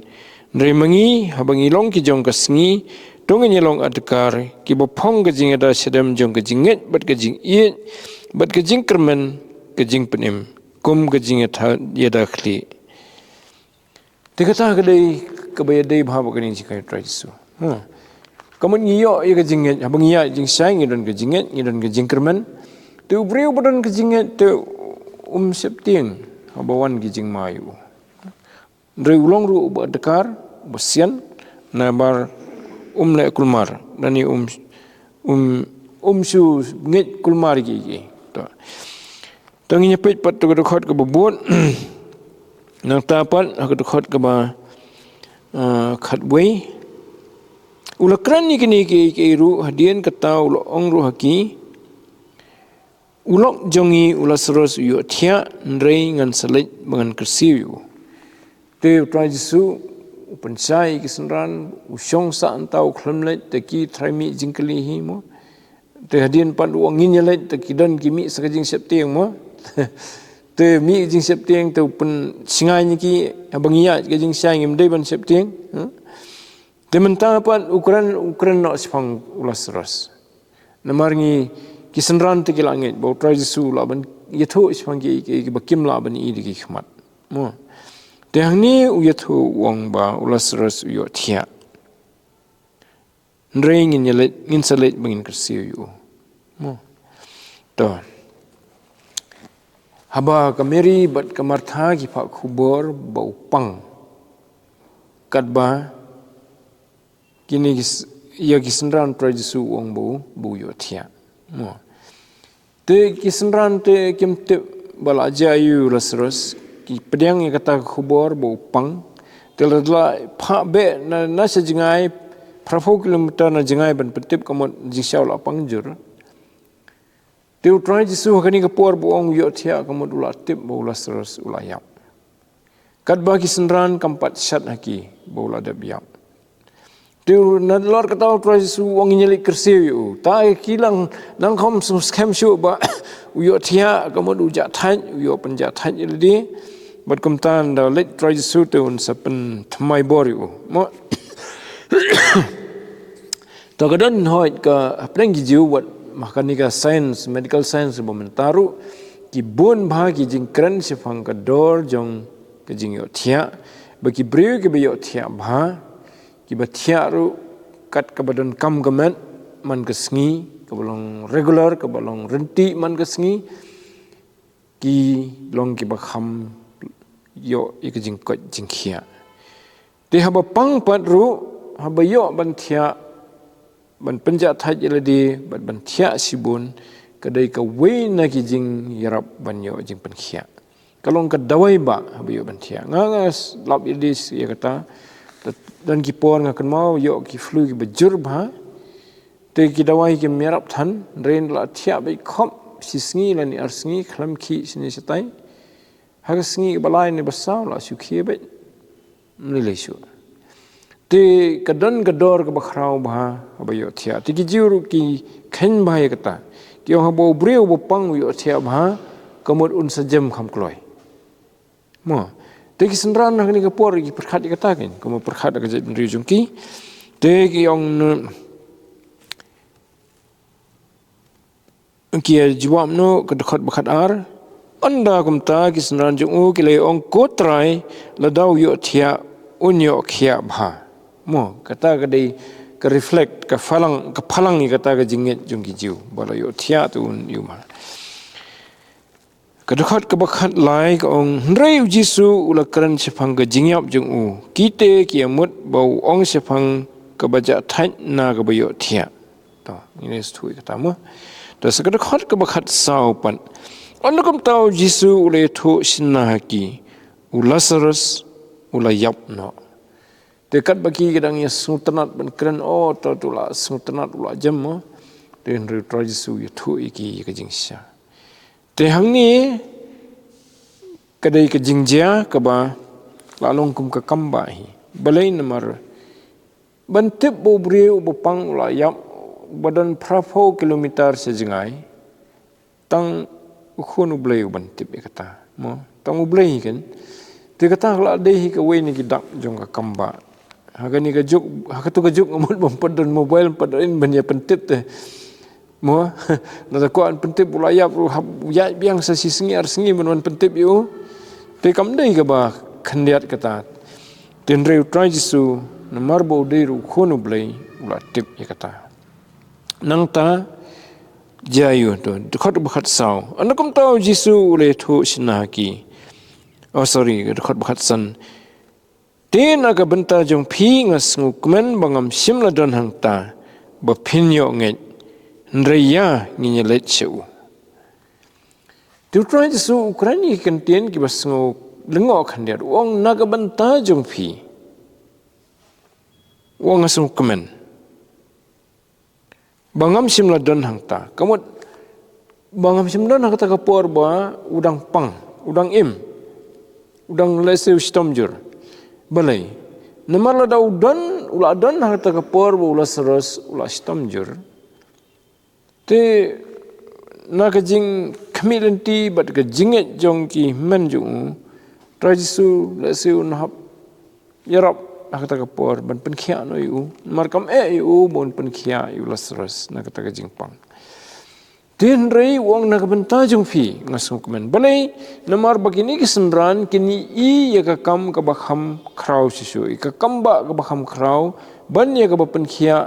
Hynrei ma ngi, haba ngi long ki jong ka sngi, to ngin ïa long adkar, kiba phong ka jingïada shadem jong ka jingngeit, bad ka jingïeit, bad ka jingkyrmen, ka jingpynim, kum ka jingïada, ïada khlieh. Te kata ka dei kaba ïadei bha bad kane ka jinghikai u Trai Jisu. Ha. Ka mut ngi ïoh ïa ka jingngeit, haba ngi ïaid jingshai ngi don ka jingngeit, ngi don ka jingkyrmen. Te u briew ba don ka jingngeit te um sheptieng haba wan ki jingma ïa u. Hynrei u long ruh uba adkar, uba sian, namar um leh kulmar, lane um, um, um shu ngeit kulmar ïa kiei kiei. To. To ngin ïa peit pat to ka dkhot kaba bud. Nangta pat ha ka dkhot kaba, ah, khatwei. U la kren ïa kine kiei kiei ruh, hadien kata u la ong ruh ha ki. U lok jong ngi u Lasarus u ïohthiah, hynrei ngan sa leit ba ngan kyrsiew ïa u. Te u Trai Jisu u pynshai ïa ki synran, u shong sah hangta u khlem leit, te ki tharai mih jingkylli hi mo. Te hadien pat u ong ngin ïa leit, te ki don ki mih sa ka jingsheptieng mo. Te mih ka jingsheptieng, te u pynshngaiñ ïa ki, haba ngi ïaid ka jingshai ngim dei ban sheptieng. Ha? Te mynta pat u kren, u kren noh shaphang u Lasarus. Namar ngi ki synran te ki la ngeit ba u Trai Jisu u lah ban ïathuh shaphang ki, ki, kiba kim lah ban i da ki khmat. Mo. Te hangne u ïathuh u ong ba u Lasarus u ïohthiah. Hynrei ngin ïa leit, ngin sa leit ba ngin kyrsiew ïa u. Mo. To. Haba ka Mary bad ka Martha ki phah khubor ba u pang. Katba kine ki s-, ïa ki synran Trai Jisu u ong ba u, ba u ïohthiah. Mo. Te ki synran te kim tip ba la jia aïu u Lasarus, ki pdiang ïa kata ka khubor ba u pang. Te la, la phah beh na, na sha jngai, phraphew kilometer na jngai ban pyntip ka mut jingshisha u la pang jur. Te u Trai Jisu ha kane ka por ba u ong u ïohthiah ka mut u la tip ba u Lasarus u la ïap. Katba ki synran kam pat shad ha ki ba u la dep ïap. Te u, nalor kata u Trai Jisu u ong ngin ïa leit kyrsiew ïa u. Ta ki lang nang kham sngewskhem shuh ba u ïohthiah ka mut u jah thait, u ïoh pynjah thait ïa lade. Bad kumta ynda leit u Trai Jisu te un sa pynthymmai bor ïa u. Mo. To ka don hoi ka hapdeng ki Jiw wat ma kane ka science, medical science ba mynta ruh, ki bun bha ki jingkren shaphang ka dor jong ka jingïohthiah, ba ki briew kiba ïohthiah bha, kiba thiah ruh kat kaba donkam ka met man ka sngi, kaba long regular, kaba long ryntih man ka sngi, ki long kiba kham ïoh ïa ka jingkoit jingkhiah. Te haba pang pat ruh, haba ïoh ban thiah, ban pynjah thait ïa lade, ban, ban thiah shibun, ka dei kawei na ki jingïarap ban ïoh jingpynkhiah. Ka long ka dawai ba, haba ïoh ban thiah. Nga, nga s-, lap ïa lade ïa kata, don ki por nga kynmaw, ïoh ki flu kiba jur bha, te ki dawai kim ïarap than, hynrei la thiah beit khop, shi sngi lane ar sngi, khlem khih shane shatai. Ha ka sngi kaba lai ne ba saw la shu khie beit. Ym lei lei shuh. Te ka don ka dor kaba khraw bha, haba ïohthiah. Te ki Jiw ruh ki kheiñ bha ïa kata. Ki ong haba u briew ba pang u ïohthiah bha, ka mut un sa jem kham kloi. Mo. Te ki synran ha kane ka por ki pyrkhat ïa kata kein. Kumba pyrkhat da ka jaitbynriew jong ki. Te ki ong ne, ki ïa jubab noh ka dkhot ba khatar. Ynda kumta ki synran jong u ki la ong, ko Trai, lada u ïohthiah, un ïoh khiah bha. Mo, kata ka dei ka reflect, ka phalang, ka phalang ïa kata ka jingngeit jong ki Jiw. Ba la ïohthiah te un ïoh bha. Ka dkhot kaba khatlai ka ong, hynrei u Jisu u la kren shaphang ka jingïap jong u. Ki te ki ïa mut ba u ong shaphang kaba jah thait na kaba ïohthiah. To, ngin ïa sngewthuh ïa kata mo. To sa ka dkhot kaba khatsaw pat. Ynda kumta u Jisu u la ïathuh shynna ha ki, u Lasarus u la ïap noh. Te katba ki ki dang ïa sngewtynnat ban kren, oh, to, to la sngewtynnat, u la jem mo. Te hynrei u Trai Jisu u ïathuh ïa ki ïa ka jingshisha. Te hangne ka dei ka jingjia kaba la long kum ka kambah hi. Balei? Namar ban tip ba u briew uba pang u la ïap, ba don phraphew kilometer sha jngai, tang u Khun u Blei u ban tip ïa kata. Mo, tang u Blei hi kein. Te kata ka la dei hi kawei na ki dak jong ka kambah. Ha kane ka juk, ha kato ka juk nga mut bym pat don mobile, ym pat don ban ïa pyntip te. Mo, nangta kwah ban pyntip u la ïap ruh hap ïaid biang sa shi sngi ar sngi ban wan pyntip ïa u. Te kam dei kaba khyndiat kata. Te hynrei u Trai Jisu, namar ba u dei ruh u Khun u Blei, u la tip ïa kata. Nangta, jia ïa u to, dkhot ba khatsaw. Ynda kumta u Jisu u la ïathuh shynna ha ki. Oh, sorry, dkhot ba khatsan. Te na ka bynta jong phi nga sngewkmen ba ngam shym la don hangta, ba phin ïoh ngeit, hynrei ïa ngin ïa leit sha u. Te u Trai Jisu u kren ïa ki kyntien kiba sngew lyngngoh khyndiat, u ong na ka bynta jong phi. U ong nga sngewkmen ba ngam shym la don hangta. Ka mut, ba ngam shym don ha kata ka por ba u dang pang, u dang im, u dang lehse u shitom jur. Balei? Namar lada u don, u la don ha kata ka por ba u Lasarus u la shitom jur. Te na ka jingkhmih lynti bad ka jingngeit jong ki hynmen jong u, Trai Jisu lehse un hap ïarap ha kata ka por ban pynkhiah noh ïa u. Namar kam eh ïa u ba un pynkhiah ïa u Lasarus na kata ka jingpang. Te hynrei u ong na ka bynta jong phi nga sngewkmen. Balei? Namar ba kine ki synran kin ïohi ïa ka kam kaba kham khraw shisha, ïa ka kambah kaba kham khraw, ban ïa kaba pynkhiah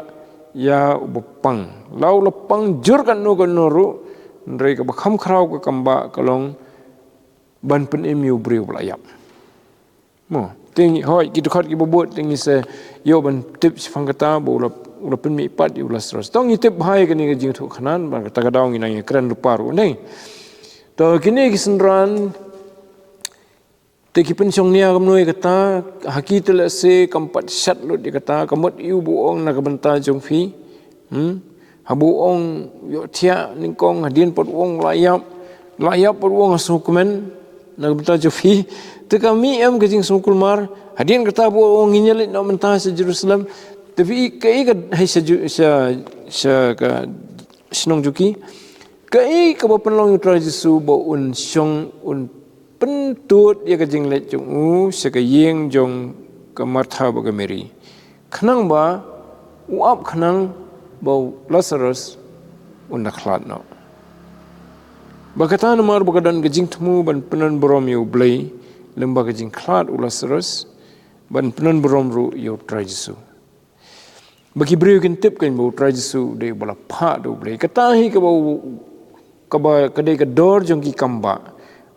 ïa uba pang. La u la pang jur katno katno ruh, hynrei kaba kham khraw ka kambah ka long ban pynim ïa u briew ba la ïap. Mo, te ngi, hooid, ki dkhot kiba bud, te ngi sa ïoh ban tip shaphang kata ba u la, u la pynmih pat ïa u Lasarus. To ngi tip bha ïa kane ka jingïathuh khana, ba kata ka daw ngi nang ïakren lypa ruh, ne. To kine ki synran, te ki pynshong nia kumno ïa kata, ha ki te lehse kam pat shat lut ïa kata, ka mut ïa u ba u ong na ka bynta jong phi. Hmm? Haba u ong ïohthiah nyngkong, hadien pat u ong la ïap, la ïap pat u ong nga sngewkmen, na ka bynta jong phi. Te ka mih em ka jingsngewkulmar, hadien kata ba u ong ngin ïa leit noh mynta sha Jerusalem. Te phi i kaei ka, hei sha Ju-, sha, sha ka shnong jong ki. Kaei kaba pynlong ïa u Trai Jisu ba un shong, un pyntud ïa ka jingleit jong u sha ka ïing jong ka Martha bad ka Mary. Khnang ba u ap khnang ba u Lasarus un da khlad noh. Ba kata namar ba ka don ka jingthmu ban pynburom ïa U Blei, lyngba ka jingkhlad u Lasarus, ban pynburom ruh ïa U Trai Jisu. Ba ki briew kin tip kein ba U Trai Jisu u dei uba la phah da U Blei. Kata hi kaba u, kaba ka dei ka dor jong ki kam ba.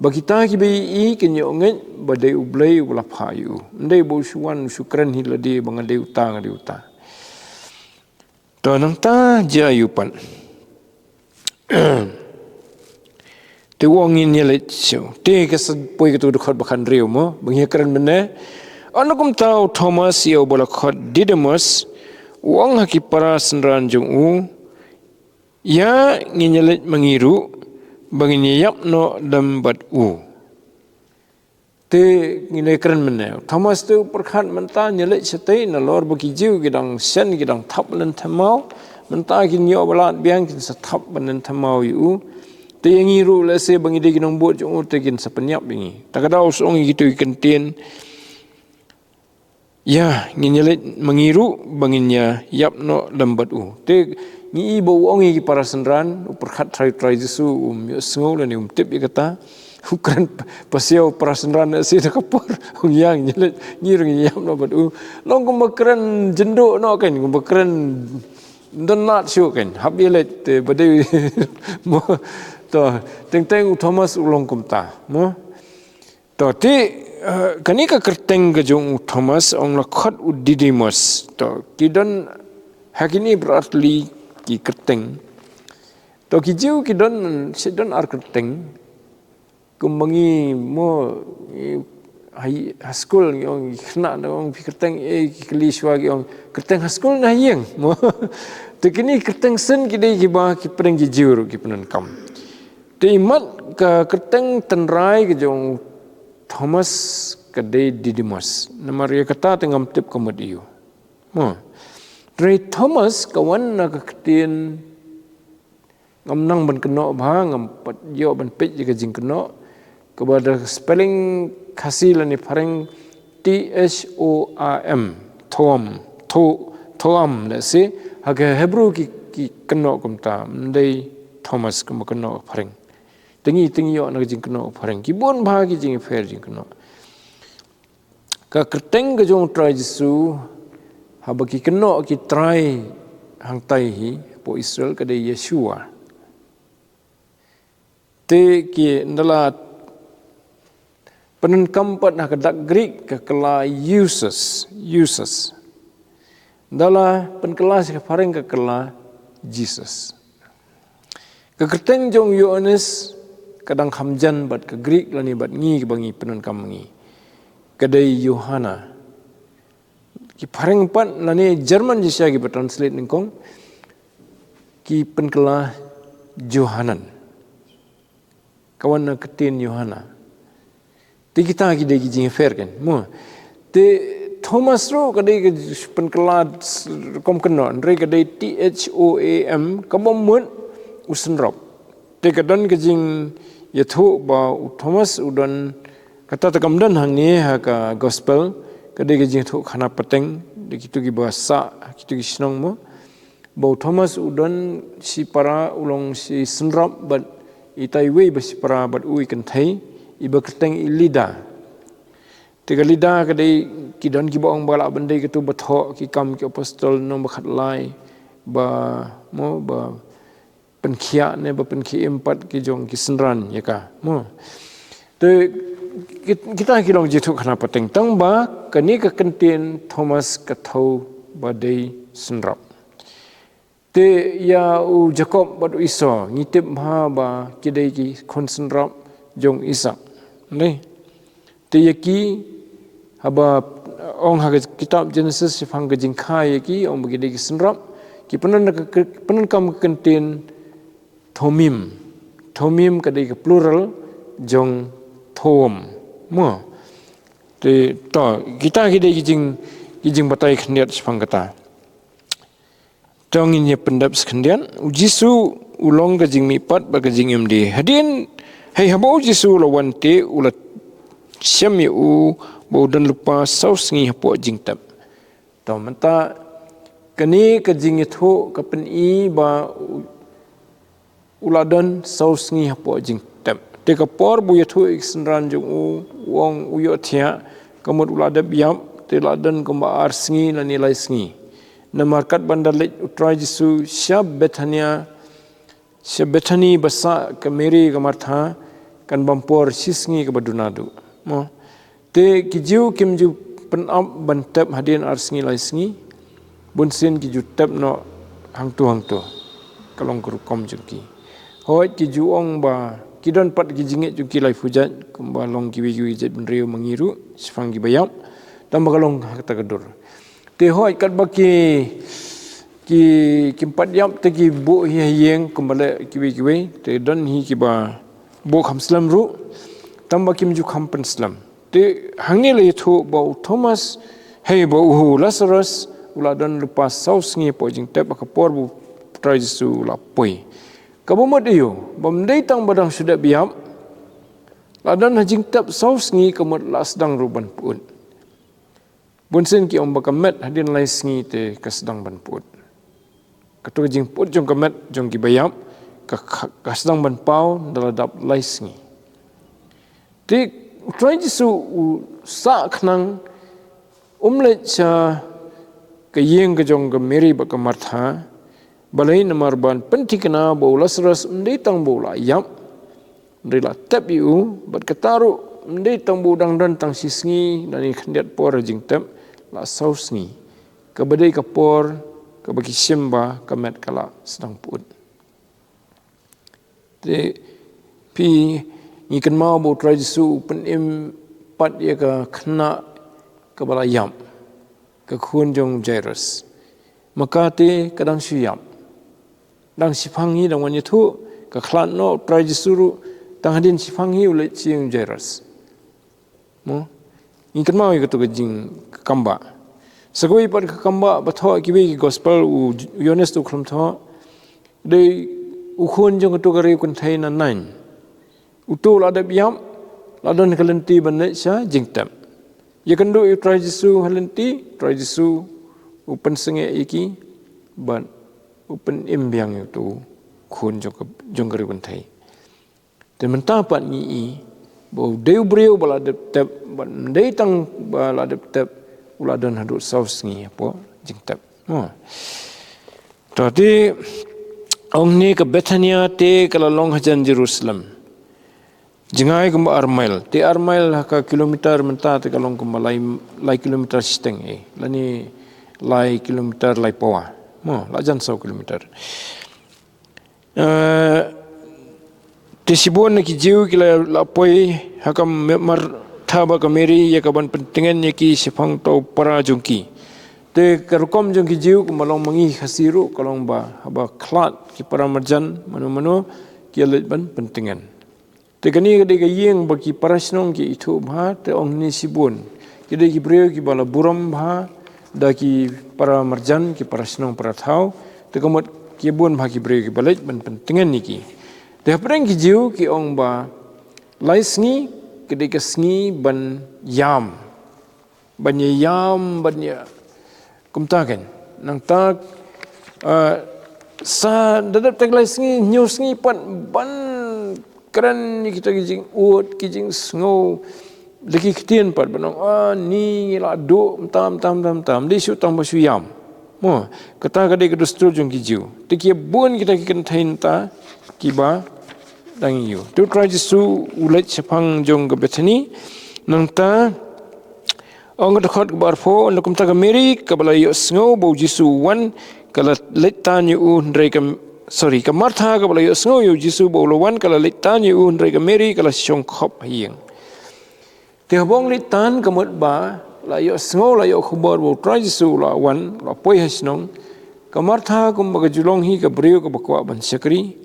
Ba kita kiba ïohi kin ïoh ngeit ba dei U Blei uba la phah ïa u. Ym dei ba u shu wan u shu kren hi lade ba nga dei uta, nga dei uta. To nangta jia ïa u pat. Te u ong ngin ïaleit shuh. Te ka sa poi katu dkhot ba khathynriew mo, ba ngi kren mynne. Ynda kumta u Thomas ïa uba la khot Didimus, u ong ha ki para synran jong u, ïa ngin ïaleit ma ngi ruh, ba ngin ïa ïap noh lem bad u. Te ngin ïa kren mynne. Thomas te u pyrkhat mynta ngin ïaleit shatei nalor ba ki Jiw ki dang shen ki dang thap lem thymmai. Mynta kin ïoh ba lad biang kin sa thap ban lem thymmai ïa u. Te ïa ngi ruh lehse ba ngi dei ki nongbud jong u te kin sa pynïap ïa ngi. Ta ka daw u sa ong ïa kitu ki kyntien. Ïa, ngin ïaleit ma ngi ruh, ba ngin ïa ïap noh lem bad u. Te ngi i ba u ong ïa ki para synran, u pyrkhat trai trai Jisu, um ïohsngew lane um tip ïa kata. U kren pasiaw para synran na sien ka por, ong ïa ngin ïaleit, ngi ruh ngin ïap noh bad u. Long kumba kren jynduh noh kein, kumba kren don lad shuh kein, hap ïaleit, te ba dei mo. To, teng teng u Thomas u long kumta, mo. To, te, eh, kane ka kyrteng ka jong u Thomas, ong la khot u Didimus. To, ki don ha kine baroh tylli ki kyrteng. To, ki Jiw ki don, shi don ar kyrteng. Kumba ngi mo, ngi ha, ha skul ngi ong, ngi khynnah ngi ong phi kyrteng eh, ki kylli shuwa ki ong kyrteng ha skul ne ha ïing mo. Te kine kyrteng sien ki dei kiba ki pdeng ki Jiw ruh ki pyndonkam. Te imat ka kyrteng tynrai ka jong u Thomas ka dei Didimus. Namar ïa kata te ngam tip ka mut aïu. Mo. Hynrei Thomas ka wan na ka ktien ngam nang ban kynnoh bha, ngam pat ïoh ban peit ïa ka jingkynnoh. Kaba da spelling Khasi lane phareng T H O A M. Thoam. Tho-, Thoam lehse. Ha ka Hebrew ki, ki kynnoh kumta. Ym dei Thomas kumba kynnoh phareng. Te ngi, te ngi ïoh na ka jingkynnoh phareng. Ki bun bha ki jingpher jingkynnoh. Ka kyrteng ka jong u Trai Jisu, haba ki kynnoh ki trai hangtai hi, hapoh Israel ka dei Yeshua. Te ki ynda la pyndonkam pat ha ka dak Greek ka kylla Iesous, Iesous. Ynda la pynkylla sha ka phareng ka kylla Jesus. Ka kyrteng jong u Ïoannis ka dang kham jan bad ka Greek lane bad ngi kaba ngi pyndonkam ngi. Ka dei Ïohanna. Ki phareng pat lane German shisha kiba translate nyngkong ki pynkylla Johanan. Ka wan na ka ktien Ïohanna. Te kita ki dei ki jingpher kein. Mo. Te Thomas ruh ka dei ka pynkylla rukom kynnoh. Hynrei ka dei T H O A M kaba mut u synrop. Te ka don ka jingïathuh ba u Thomas u don kata te kam don hangne ha ka gospel. Ka dei ka jingïathuh khana pateng. Dei kitu kiba sah, kitu ki shnong mo. Ba u Thomas u don shipara u long shi synrop bad itai iwei ba shipara bad u i kynthei iba kyrteng i Lida. Te ka Lida ka dei ki don kiba ong ba lah ban dei katu ba thoh ki Kam ki Apostol lynnong ba khatlai ba mo ba pynkhiah ne ba pynkhiah im pat ki jong ki synran ïa ka mo. Te kit-, kita ki long jingïathuh khana pateng tang ba kane ka kyntien Thomas ka thew ba dei synrop. Te ïa u Jakob bad u Esau ngi tip bha ba ki dei ki khun synrop jong Isak. Neh. Te ïa ki haba ong ha ka kitab Genesis shaphang ka jingkha ïa ki ong ba ki dei ki synrop. Ki pyndonkam ka kyntien Thomim. Thomim ka dei ka plural jong Thom. Mo. Te to kita ki dei ki jing, ki jingbatai khyndiat shaphang kata. To ngin ïa pyndep sa khyndiat, u Jisu u long ka jingmihpat bad ka jingim die. Hadien, hei haba u Jisu u la wan te u la shem ïa u ba u don lypa saw sngi hapoh jingtep. To mynta Kane ka jingïathuh ka pyni ba u, u la don saw sngi hapoh jingtep. Te ka por ba u ïathuh ïa ki synran jong u, u ong u ïohthiah, ka mut u la dep ïap, te la don kumba ar sngi lane lai sngi. Namar katba u da leit u Trai Jisu sha Bethania, sha Bethani ba sah ka Mary ka Martha, kan bam por shi sngi kaba duna duh. Mo. Te ki Jiw kim ju pynap ban tep hadien ar sngi lai sngi. Bun sien ki ju tep noh hangto hangto. Ka long ka rukom jong ki. Hooid ki ju ong ba ki don pat ki jingngeit jong ki laiphew jait, kumba long kiwei kiwei ki jaitbynriew ma ngi ruh, shaphang kiba ïap. Tangba ka long ha kata ka dur. Te hooid katba ki, ki, kim pat ïap te ki buh hi ha ïing kumba leh kiwei kiwei. Te don hi kiba buh kham slem ruh. Tangba kim ju kham pynslem. Te hangne la ïathuh ba u Thomas, hei ba u Lazarus, u la don lypa saw sngi hapoh jingtep ha ka por ba u Trai Jisu u la poi. Kaba mut aïu, ba ym dei tang ba dang shu dep ïap, la don ha jingtep saw sngi ka mut la sdang ruh ban pyut. Bun sien ki ong ba ka met hadien lai sngi te ka sdang ban pyut. Kato ka jingpyut jong ka met jong kiba ïap, ka, ka, ka sdang ban paw, ynda la dap lai sngi. Te u Trai Jisu u sah khnang, um leit sha ka ïing ka jong ka Mary bad ka Martha, balei namar ban pynthikna ba u Lazarus ym dei tang ba u la ïap, hynrei la tep ïa u, bad kata ruh ym dei tang ba u dang don tang shi sngi, lane khyndiat por ha jingtep, la saw sngi. Kaba dei ka por, kaba ki shim ba, ka met ka la sdang pyut. Te phi, ngi kynmaw ba u Trai Jisu u pynim pat ïa ka khynnah kaba la ïap, ka khun jong Jairus. Ma ka te ka dang shu ïap. Dang shiphang hi dang wan ïathuh, ka khlad noh u Trai Jisu ruh, tang hadien shiphang hi u leit sha ïing u Jairus. Mo? Ngi kynmaw ïa kato ka jing ka kambah. Sa kawei pat ka kambah ba thoh ha kiwei ki gospel u J-, u Ïoannis u khlem thoh. Dei u khun jong kato ka riewkynthei na Nain. Uto u la dep ïap, la don ha ka lynti ban leit sha jingtep. Ïakynduh ïa u Trai Jisu ha lynti, Trai Jisu u pynsangeh ïa ki, bad u pynim biang ïa uto u khun jong ka, jong ka riewkynthei. Te mynta pat ngi i, ba u dei u briew ba la dep tep, bad ym dei tang ba la dep tep, u la don haduh saw sngi hapoh jingtep. Mo. To te, ong ne ka Bethania te ka la long hajan Jerusalem. Jngai kumba ar mail. Te ar mail ha ka kilometer mynta te ka long kumba lai, lai kilometer shiteng eh. Lane lai kilometer lai pawa. Mo, la jan saw kilometer. Eh, te shibun na ki Jiw ki la, la poi ha ka Me-, Martha bad ka Mary ïa ka ban pyntngen ïa ki shaphang uto u para jong ki. Te ka rukom jong ki Jiw kumba long ma ngi Khasi ruh ka long ba, haba khlad ki para marjan mano mano ki ïa leit ban pyntngen. Te kane ka dei ka ïing ba ki para shnong ki ithuh bha, te ong ne shibun. Ki dei ki briew kiba la burom bha da ki para marjan, ki para shnong para thaw, te ka mut ki bun bha ki briew kiba leit ban pyntngen ïa ki. Te hapdeng ki Jiw ki ong ba lai sngi ka dei ka sngi ban ïam. Ban ïa ïam, ban ïa. Kumta kan. Nangta, eh, sa da dep tang lai sngi, hynñiew sngi pat ban kren ïa kita ki jingud, ki jingsngew. Da ki ktien pat ban ong, ah, ni ngi la duh, mynta, mynta, mynta, mynta. Ym dei shu tang ba shu ïam. Mo, kata ka dei ka dustur jong ki Jiw. Te ki bun kita ki kynthei nangta, kiba dang ïoh. Te u Trai Jisu u leit shaphang jong ka Bethani, nangta, ong ka dkhot kaba arphew, ynda kumta ka Mary, kaba la ïohsngew ba u Jisu u wan, ka la leit tan ïa u hynrei ka, sorry, ka Martha, kaba la ïohsngew ïa u Jisu ba u la wan, ka la leit tan ïa u hynrei ka Mary, ka la shong khop ha ïing. Te haba ong leit tan ka mut ba, la ïohsngew, la ïoh khubor ba u Trai Jisu u la wan, u la poi ha shnong. Ka Martha kumba ka ju long hi ka briew kaba kwah ban shakri.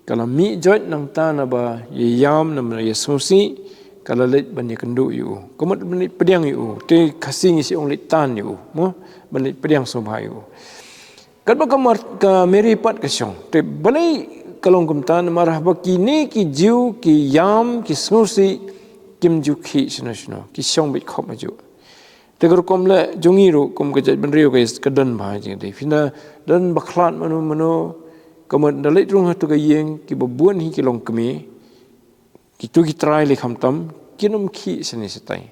Ka la mih joit nangta naba ïa ïam naba ïa sngewsih, ka la leit ban ïakynduh ïa u. Ka mut ban leit pdiang ïa u, te Khasi ngi shu ong leit tan ïa u, mo, ban leit pdiang sngewbha ïa u. Katba ka Mar-, ka Mary pat ka shong, te balei ka long kumta, namar haba kine ki Jiw ki ïam ki sngewsih, kim ju khih shano shano, ki shong beit khop hajuh. Te ka rukom leh jong ngi ruh kum ka jaitbynriew ka, ka don bha jingdei. Phin da don ba khlad mano mano, ka mut da leit rung ha tu ka ïing, kiba bun hi ki longkmie, kito ki trai lei khamtam, kin ym khih shane shatai.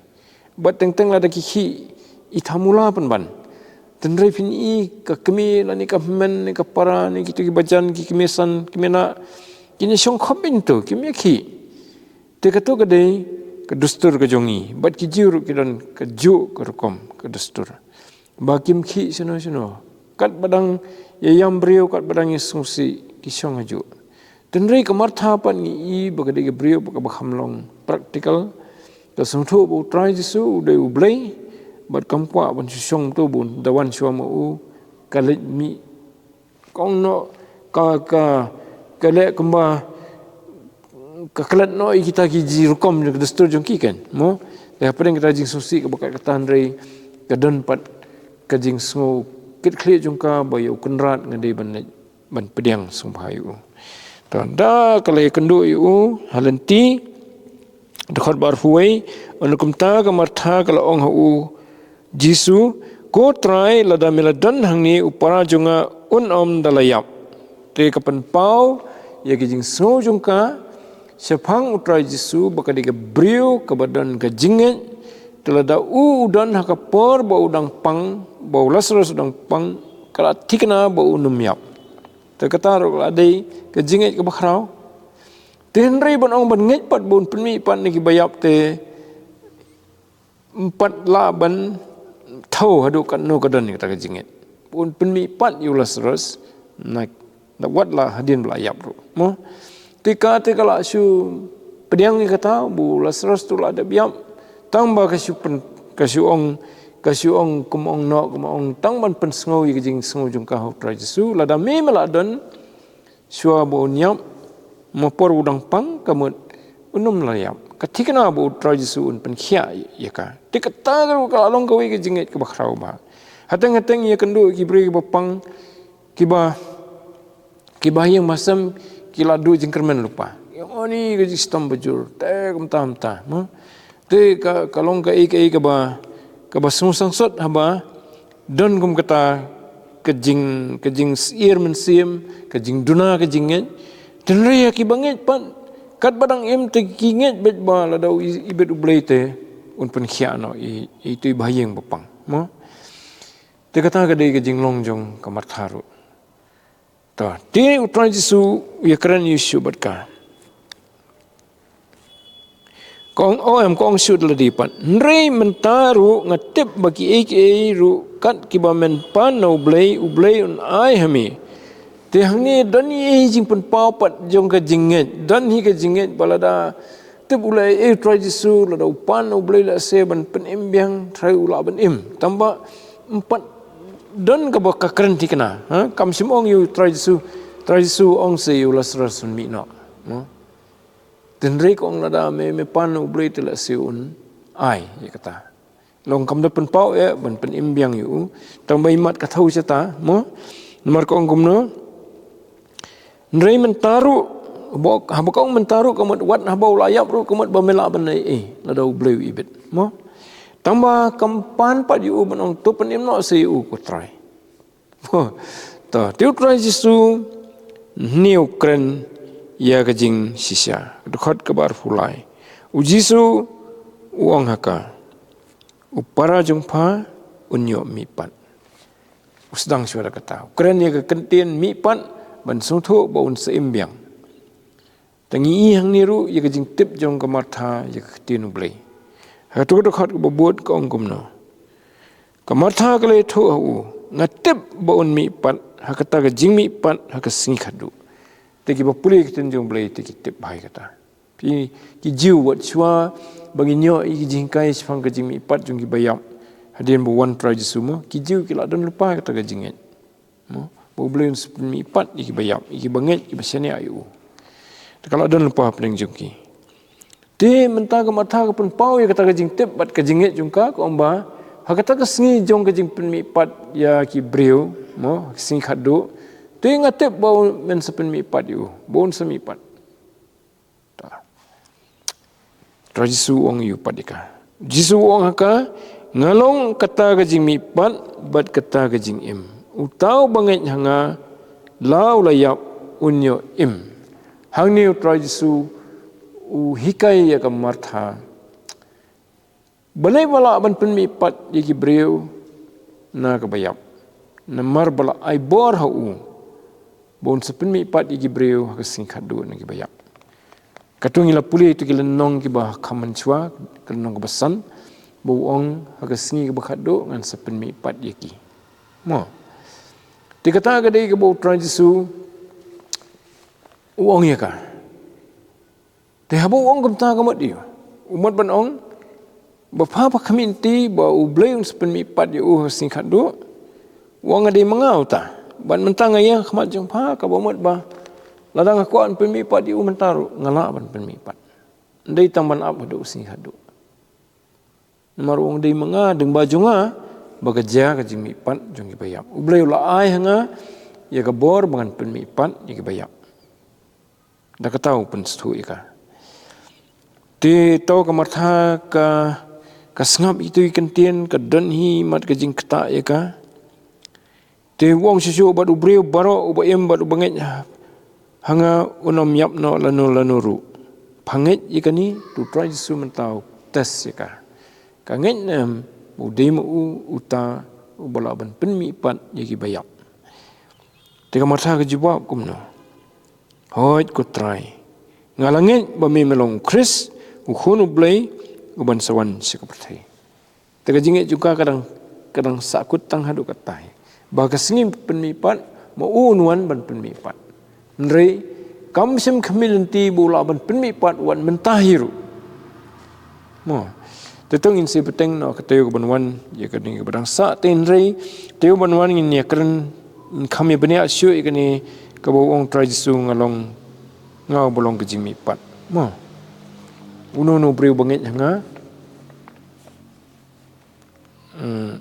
Bad teng teng lada ki khih, i thamula pynban. Tynrai phin i ka kmie lane ka hynmen ne ka para ne kito ki bajan, ki kmie san, kmie nah, kin ïa shong khop beiñ to, kim ïa khih. Te kato ka dei ka dustur ka jong ngi, bad ki Jiw ruh ki don kajuh ka rukom ka dustur, ba kim khih shano shano. Katba dang ïa ïam briew, katba dang ïa sngewsih, ki shong hajuh. Tynrai ka Martha pat ngi i ba ka dei ka briew ba kaba kham long practical. Ka sngewthuh ba U Trai Jisu u dei U Blei, bad kam kwah ban shu shong to bun, da wan shuwa ma u, ka leit mih. Ka ong noh, ka, ka, ka leh kumba ka klet noh ïa kita ki jingrukom jong ka dustur jong ki, kan, mo? Te hapdeng kata ka jingsngewsih kaba kat kata, hynrei ka don pat ka jingsngew kit khlieh jong ka ba ïa U Kynrad nga dei ban leit ban pdiang sngewbha ïa u. To, da ka la ïakynduh ïa u ha lynti, dkhot ba arphew wei, ynda kumta ka Martha ka la ong ha U Jisu, "Ko Trai, lada me la don hangne, u para jong nga un ym da la ïap." Te ka pynpaw ïa ka jingsngew jong ka shaphang U Trai Jisu ba ka dei ka briew kaba don ka jingngeit. Te lada u u don ha ka por ba u dang pang, ba u Lasarus u dang pang, ka la thikna ba un ym ïap. Te kata ruh ka la dei ka jingngeit kaba khraw. Te hynrei ban ong ban ngeit pat ba un pynmih pat na kiba ïap te, ym pat lah ban thew haduh katno ka don ïa kata ka jingngeit. Ba un pynmih pat ïa u Lasarus, na, na wat la hadien ba la ïap ruh, mo? Te ka, te ka la shu pdiang ïa kata ba u Lasarus tu la dep ïap. Tang ba ka shu pyn-, ka shu ong, ka shu ong, kum ong noh, kum ong, tang ban pynsngew ïa ka jingsngew jong ka ha U Trai Jisu, lada me me la don, shuwa ba un ïap, ma por u dang pang, ka mut un ym la ïap. Ka thikna ba U Trai Jisu un pynkhiah ïa ka. Te kata ka ruh ka la long kawei ka jingngeit kaba khraw bha. Hateng hateng ïakynduh ki briew kiba pang, kiba, kiba ha ïing ha sem, ki la duh jingkyrmen lypa. Ïa, oni ka jingshitom bajur, te kumta kumta, mo? Te ka, ka long kaei kaei kaba, kaba sngewsangsot haba don kum kata ka jing, ka jingsyier mynsiem, ka jingduna ka jingngeit. Te hynrei ïa kiba ngeit pat, katba dang im te ki ngeit beit ba lada u i-, ibit U Blei te un pynkhiah noh ïa, ïa itu i bahaïing ba pang, mo? Te kata ka dei ka jinglong jong ka Martha ruh. To, te U Trai Jisu u ïakren ïa u shuh bad ka. Ka ong, o em, ka ong shuh da lade pat. Hynrei mynta ruh nga tip ba kiei kiei ruh kat kiba men pan na U Blei, U Blei un ai ha me. Te hangne don hi jingpynpaw pat jong ka jingngeit. Don hi ka jingngeit ba lada tip u leh ei U Trai Jisu, lada u pan na U Blei lehse ban pynim biang, trai u lah ban im. Tangba ym pat don kaba ka kren thikna, ha? Kam shym ong ïa U Trai Jisu, Trai Jisu ong sa ïa u Lasarus un mih noh, mo? Te hynrei ka ong lada me, me pan na U Blei te lehse un ai ïa kata. Long kam da pynpaw eh ban pynim biang ïa u. Tangba imat ka thew shata, mo? Namar ka ong kumno? Hynrei mynta ruh, haba, haba ka ong mynta ruh, ka mut wat haba u la ïap ruh, ka mut ba me lah ban leh ei, lada U Blei u ibit, mo? Tangba kam pan pat ïa u ban ong to pynim noh sa ïa u ko Trai. To, te U Trai Jisu, hynne u kren ïa ka jingshisha. Dkhot kaba arphew lai. U Jisu u ong ha ka, u para jong pha un ïoh mih pat. U sdang shuwa da kata. U kren ïa ka kyntien mih pat, ban sngewthuh ba un sa im biang. Te ngi i hangne ruh ïa ka jingtip jong ka Martha ïa ka ktien U Blei. Ha kato ka dkhot kaba bud ka ong kumno. Ka Martha ka la ïathuh ha u, nga tip ba un mih pat, ha kata ka jingmih pat, ha ka sngi khadduh. Te kiba pule ka ktien jong U Blei te ki tip bha ïa kata. Ki, ki Jiw wat shuwa ba ngin ïoh ïa ki jinghikai shaphang ka jingmih pat jong kiba ïap. Hadien ba wan Trai Jisu mo, ki Jiw ki la don lypa kata ka jingngeit. Mo, ba U Blei un sa pynmih pat ïa kiba ïap, ïa kiba ngeit, kiba shaniah ïa u. Te ka la don lypa hapdeng jong ki. Te mynta ka Martha ka pynpaw ïa kata ka jingtip bad ka jingngeit jong ka, ka ong ba ha kata ka sngi jong ka jingpynmih pat ïa ki briew, mo, ha ka sngi khadduh. Te nga tip ba un, men sa pynmih pat ïa u, ba un sa mih pat. Ta. Trai Jisu u ong ïa u pat ïa ka. Jisu u ong ha ka, Nga long kata ka jingmihpat bad kata ka jingim. Uta uba ngeit ha nga, la u la ïap, un ïoh im. Hangne u Trai Jisu u hikai ïa ka Martha. Balei ba lah ban pynmihpat ïa ki briew na kaba ïap? Namar ba la ai bor ha u ba un sa pynmihpat ïa ki briew ha ka sngi khatduh na kiba ïap. Katto ngi la pule ïa ki lynnong kiba kham mynshuwa, ka lynnong kaba san, ba u ong ha ka sngi kaba khatduh ngan sa pynmihpat ïa ki. Mo. Te kata ka dei kaba u Trai Jisu u ong ïa ka. Te haba u ong kumta ka mut ïa u, u mut ban ong ba pha pha khmih lynti ba U Blei un sa pynmihpat ïa u ha ka sngi khatduh. U ong nga dei ma nga uta. Bad mynta nga ïeng ha khmat jong pha, kaba mut ba lada nga kwah ban pynmihpat ïa u mynta ruh nga lah ban pynmihpat. Ym dei tang ban ap haduh ka sngi khatduh. Namar u ong dei ma nga, dei ba jong nga ba ka jia ka jingmihpat jong kiba ïap. U Blei u la ai ha nga ïa ka bor ba ngan pynmihpat ïa kiba ïap. Da kata u pynsngewthuh ïa ka. Te to ka Martha ka, ka sngap ïa kito ki kyntien, ka don hi mat ka jingktah ïa ka. Te u ong shuh shuh bad u briew baroh uba im bad uba ngeit ha, ha nga un ym ïap noh lano lano ruh. Pha ngeit ïa kane? Te u Trai Jisu mynta u test ïa ka. Ka ngeit ne em ba u dei ma u uta uba lah ban pynmihpat ïa kiba ïap? Te ka Martha ka jubab kumno? Hooid ko Trai. Nga la ngeit ba me me long u Khrist, u Khun U Blei, uban sa wan sha ka pyrthei. Te ka jingngeit jong ka ka dang, ka dang sahkut tang haduh katta hi. Ba ka sngi pynmihpat, ma u un wan ban pynmihpat. Hynrei kam shym khmih lynti ba u lah ban pynmihpat wat mynta hi ruh. Mo. Te to ngin sa bteng noh ka taïew kaban wan, ïa kane kaba dang sah te hynrei taïew ban wan ngin ïa kren, ngin kham ïa bniah shuh ïa kane kaba u ong Trai Jisu nga long, nga uba long ka jingmihpat. Mo. Uno uno u briew ba ngeit ha nga. Hmm.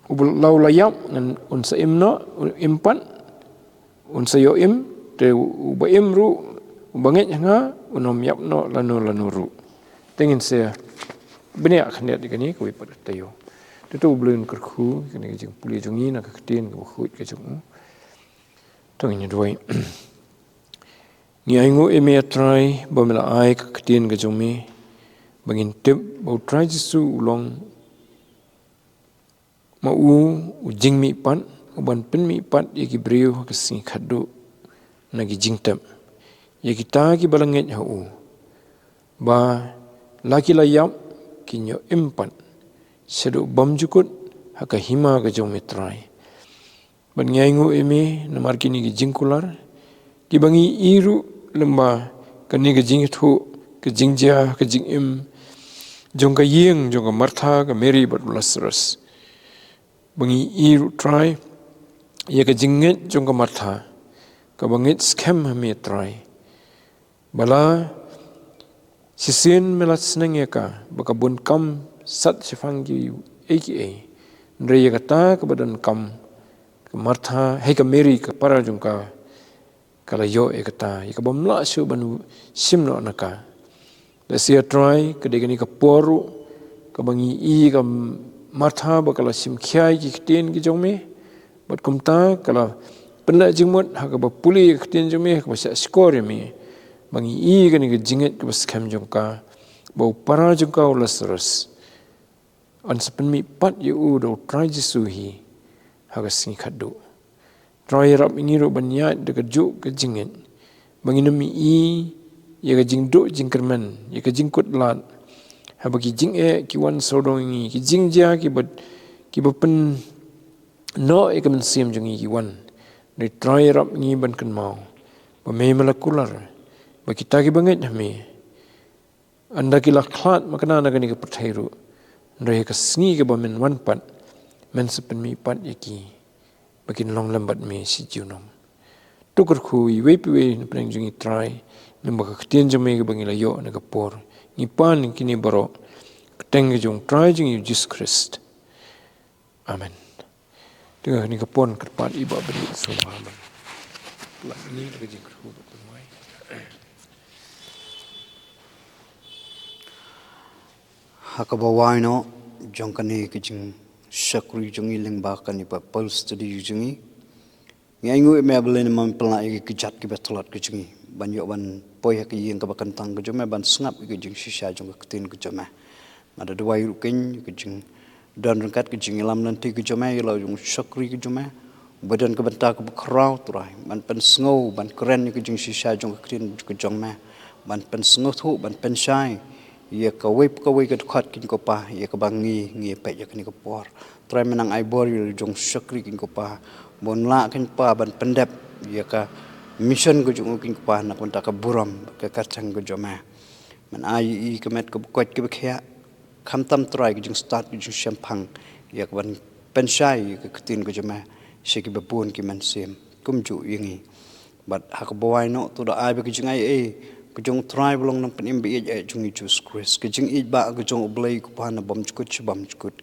Uba la u la ïap ngan un sa im noh, un im pat, un sa ïoh im, te uba im ruh, uba ngeit ha nga, un ym ïap noh lano lano ruh. Te ngin sa bniah khyndiat ïa kane kawei pat ka taïew. Te to U Blei un kyrkhu ïa kane ka jingpule jong ngi na ka ktien kaba khuid ka jong u. To ngin ïa duwai. Ngi ainguh ïa me A Trai ba me la ai ka ktien ka jong me ba ngin tip ba U Trai Jisu u long ma u u jingmihpat, uban pynmihpat ïa ki briew ha ka sngi khatduh na ki jingtep, ïa kita kiba la ngeit ha u, ba la ki la ïap kin ïoh im pat shaduh bymjukut ha ka hima ka jong me Trai. Bad ngi ainguh ïa me namar kine ki jingkular kiba ngi ïohi ruh lyngba kane ka jingïathuh, ka jingjia, ka jingim jong ka ïing jong ka Martha, ka Mary bad u Lazarus. Ba ngi ïohi ruh Trai ïa ka jingngeit jong ka Martha, kaba ngeit skhem ha me Trai. Ba la shisien me la sneng ïa ka ba ka bun kam sat shaphang kiei kiei. Hynrei ïa kata kaba donkam ka Martha, hei ka Mary ka para jong ka, ka la ïoh ïa kata, ïa kabym lah shuh ban shim noh na ka. Lehse A Trai ka dei kane ka por ruh kaba ngi ïohi ïa ka Martha ba ka la shim khia ïa ki ktien ki jong me. Bad kumta ka la pynleit jingmut ha kaba pule ïa ka ktien jong me, ha kaba shahshkor ïa me. Ba ngi ïohi ïa kane ka jingngeit kaba skhem jong ka ba u para jong ka u Lazarus un sa pynmihpat ïa u da U Trai Jisu hi ha ka sngi khatduh. Trai ïarap ïa ngi ruh ban ïaid da kajuh ka jingngeit ba ngin ym ïohi ïa ka jingduh jingkyrmen, ïa ka jingkut lad, haba ki jingeh ki wan sawdong ïa ngi, ki jingjia kiba, kiba pyn- noh ïa ka mynsiem jong ngi ki wan. Hynrei Trai ïarap ngi ban kynmaw ba me me la kular ba kita kiba ngeit ha me, ynda ki la khlad makna na kane ka pyrthei ruh, hynrei ha ka sngi kaba men wan pat men sa pynmihpat ïa ki ba kin long lem bad me shi junom. To kyrkhu ïa iwei pa iwei na pdeng jong ngi Trai, namar ba ka ktien jong me kaba ngi la ïoh na ka por. Ngi pan kine baroh ha ka kyrteng ka jong U Trai jong ngi U Jisu Khrist. Amen. Te ha kane ka por kyrpad ïa i Bah Bri Sngewbha ban pynlait ïa ngi da ka jingkyrkhu bad ka jingduwai. Ha kaba wai noh, jong kane ka jingshakri jong ngi lyngba kane ka Bible study jong ngi. Ngi ainguh ïa me Blei namar me pynlah ïa ki kjat kiba tlot ka jong ngi ban ïoh ban poi ha ka ïing kaba kyntang ka jong me ban sngap ïa ka jingshisha jong ka ktien ka jong me. Nga da duwai ruh kein ïa ka jingdon ryngkat ka jingïalam lynti ka jong me ïa la jong u shakri ka jong me. Ba don ka bynta kaba khraw Trai ban pynsngew ban kren ïa ka jingshisha jong ka ktien ka jong me. Ban pynsngewthuh ban pynshai ïa kawei pa kawei ka dkhot kein ko Pa ïa kaba ngi ngi peit ïa kane ka por. Trai me nang ai bor ïa la jong u shakri kein ko Pa. Ban lah kein Pa ban pyndep ïa ka mission ka jong u kein ko Pa na ka bynta ka burom ka kyrteng ka jong me. Men ai ïa i ka met kaba koit kaba khiah. Khamtam Trai ka jingstad ka jingshemphang ïa ka ban pynshai ïa ka ktien ka jong me sha kiba bun ki mynsiem kumjuh ïa ngi. Bad ha kaba wai noh to da ai ba ka jingaiei ka jong u Trai ba long nongpynim ba ïeit jong ngi Jisu Khrist, ka jingïeit ba ka jong u Blei ko Pa na bym jukut sha bym jukut,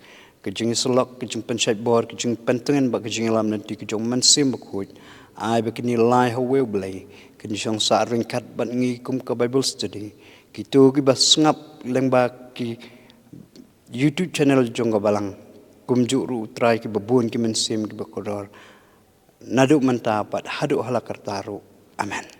ka jingïasyllok, ka jingpynshait bor, ka jingpyntngen bad ka jingïalam lynti ka jong u Mynsiem Bakhuid. Ai ba kine lai ha uwei u Blei kin shong sah ryngkat bad ngi kum ka Bible study. Kito kiba sngap lyngba ki YouTube channel jong ka Balang kumjuh ruh Trai kiba bun ki mynsiem kiba kordor naduh mynta bad haduh hala karta ruh. Amen.